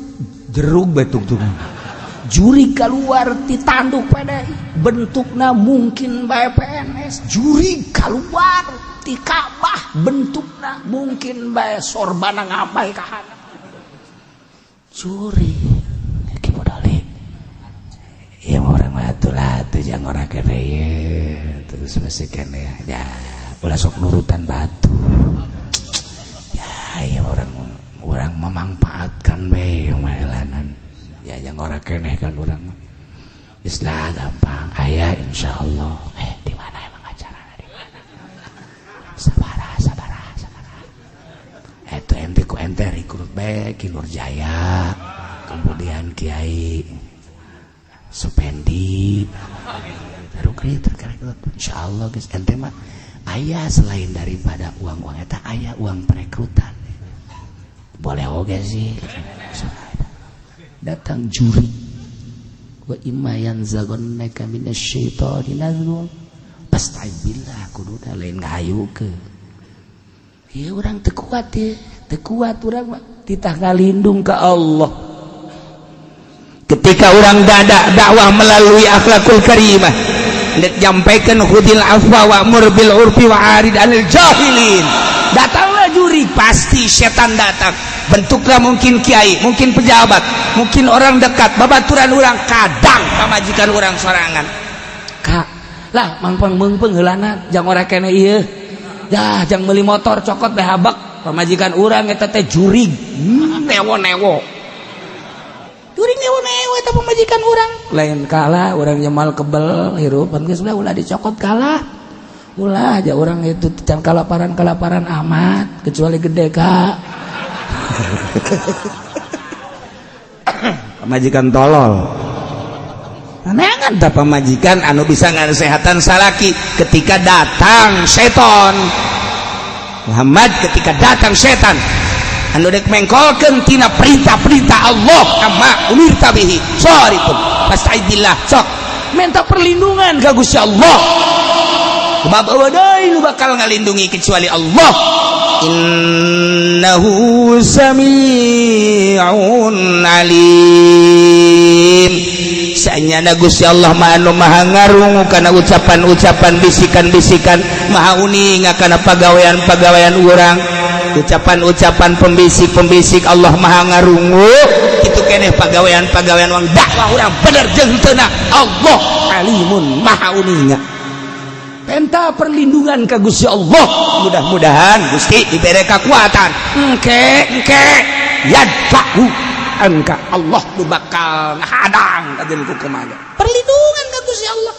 jeruk betuk tuh jurig keluar ti tanduk PDI, bentukna mungkin bae PNS, jurig keluar ti Ka'bah, bentukna mungkin bae sorbana ngabai kahana jurig ki modale ieu orang atuh atuh jangan orang kene terus masih kene ya ulah sok nurutan batu ya. Ayo orang orang memanfaatkan we mailanan ya, yang orang keneh kan orang Islah gampang aya insyaallah. Di mana emang acara, di mana? Sabara, sabara, sabara. Itu ente ku ente rekrut bae Ki Nurjaya, kemudian Kiai Supendi, rekrut, rekrut. Insyaallah guys, ente mah aya selain daripada uang-uang eta aya uang perekrutan. Boleh oge sih. Datang juri, wa imma yanzaghannaka minasyaitani nazghun fasta'idz billah, kuduna lain ngahayukeun. Ieu urang teu kuat ye, teu kuat urang mah titah ngalindung ka Allah. Ketika orang dada dakwah melalui akhlakul karimah, dek nyampaikan khudil afwa wa'mur bil urfi wa arid anil jahilin, datanglah juri, pasti setan datang, bentuklah mungkin kiai, mungkin pejabat, mungkin orang dekat, babaturan orang, kadang pamajikan orang sorangan. Kak lah, mangpang meungpeung heulana jang ora kene ieu ya, jang meuli motor cokot teh habak pamajikan urang eta teh jurig, newo-newo. Jurig newo-newo eta pamajikan urang. Lain kalah urang nyemal kebel hirup geus ulah dicokot, kalah ulah aja orang itu can kalaparan kalaparan amat kecuali gede kak. Pamajikan tolol. Neangan tak pamajikan anu bisa ngasehatan salaki ketika datang seton Muhammad, ketika datang setan anu dek mengkolkeun tina perintah-perintah Allah, kama umirta bihi soripun fasta'idillah, sok minta perlindungan ka Gusti Allah. Sebab eueuh deui nu bakal ngalindungi kecuali Allah. Innahu sami'un alim. Sanyana Gusti Allah mah anu maha ngarungu kana ucapan-ucapan, bisikan-bisikan, maha uninga kana pagawean-pagawean urang, ucapan-ucapan pembisik-pembisik Allah maha ngarungu. Kitu keneh pagawean-pagawean urang, dakwah urang bener jeung henteu, Allah alimun, maha uninga. Penta perlindungan ka Gusti Allah. Mudah-mudahan Gusti diberi kekuatan, engke engke yadfa'u angka Allah nu bakal ngahadang kajen ku kumaha. Perlindungan ka Gusti Allah.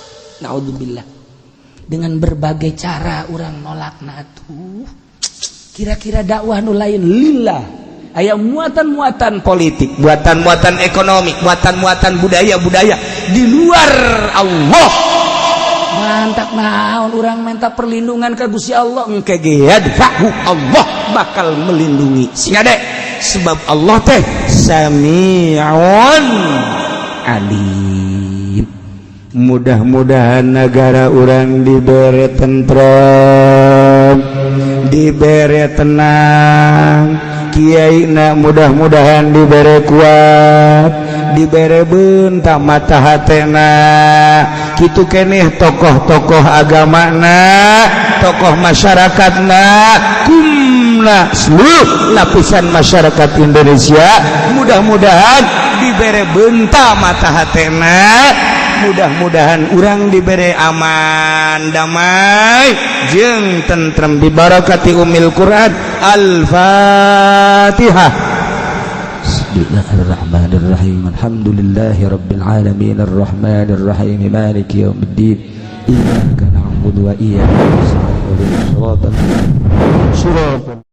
Naudzubillah, dengan berbagai cara orang nolak. Nah tuh kira-kira dakwah nu lain lillah aya muatan-muatan politik, muatan-muatan ekonomi, muatan-muatan budaya-budaya di luar Allah. Mantap, naon orang minta perlindungan ke Gusti Allah. Engke ge yadfa'u, Allah bakal melindungi sing ade, sebab Allah teh sami'un alim. Mudah-mudahan negara urang diberi tentrem, diberi tenang, kiai na mudah-mudahan diberi kuat, diberi bentak mata hatena kitu keneh, tokoh-tokoh agamana, tokoh masyarakatna, kumna seluruh lapisan masyarakat Indonesia, mudah-mudahan diberi benta mata hatena, mudah-mudahan urang diberi aman, damai jeung tentrem, bibarakati umil Quran. Al-Fatihah. Bismillahirrahmanirrahim. Alhamdulillahi rabbil alamin, arrahmanir rahim, maliki yaumiddin, iyyaka na'budu wa iyyaka nasta'in, ihdinas siratal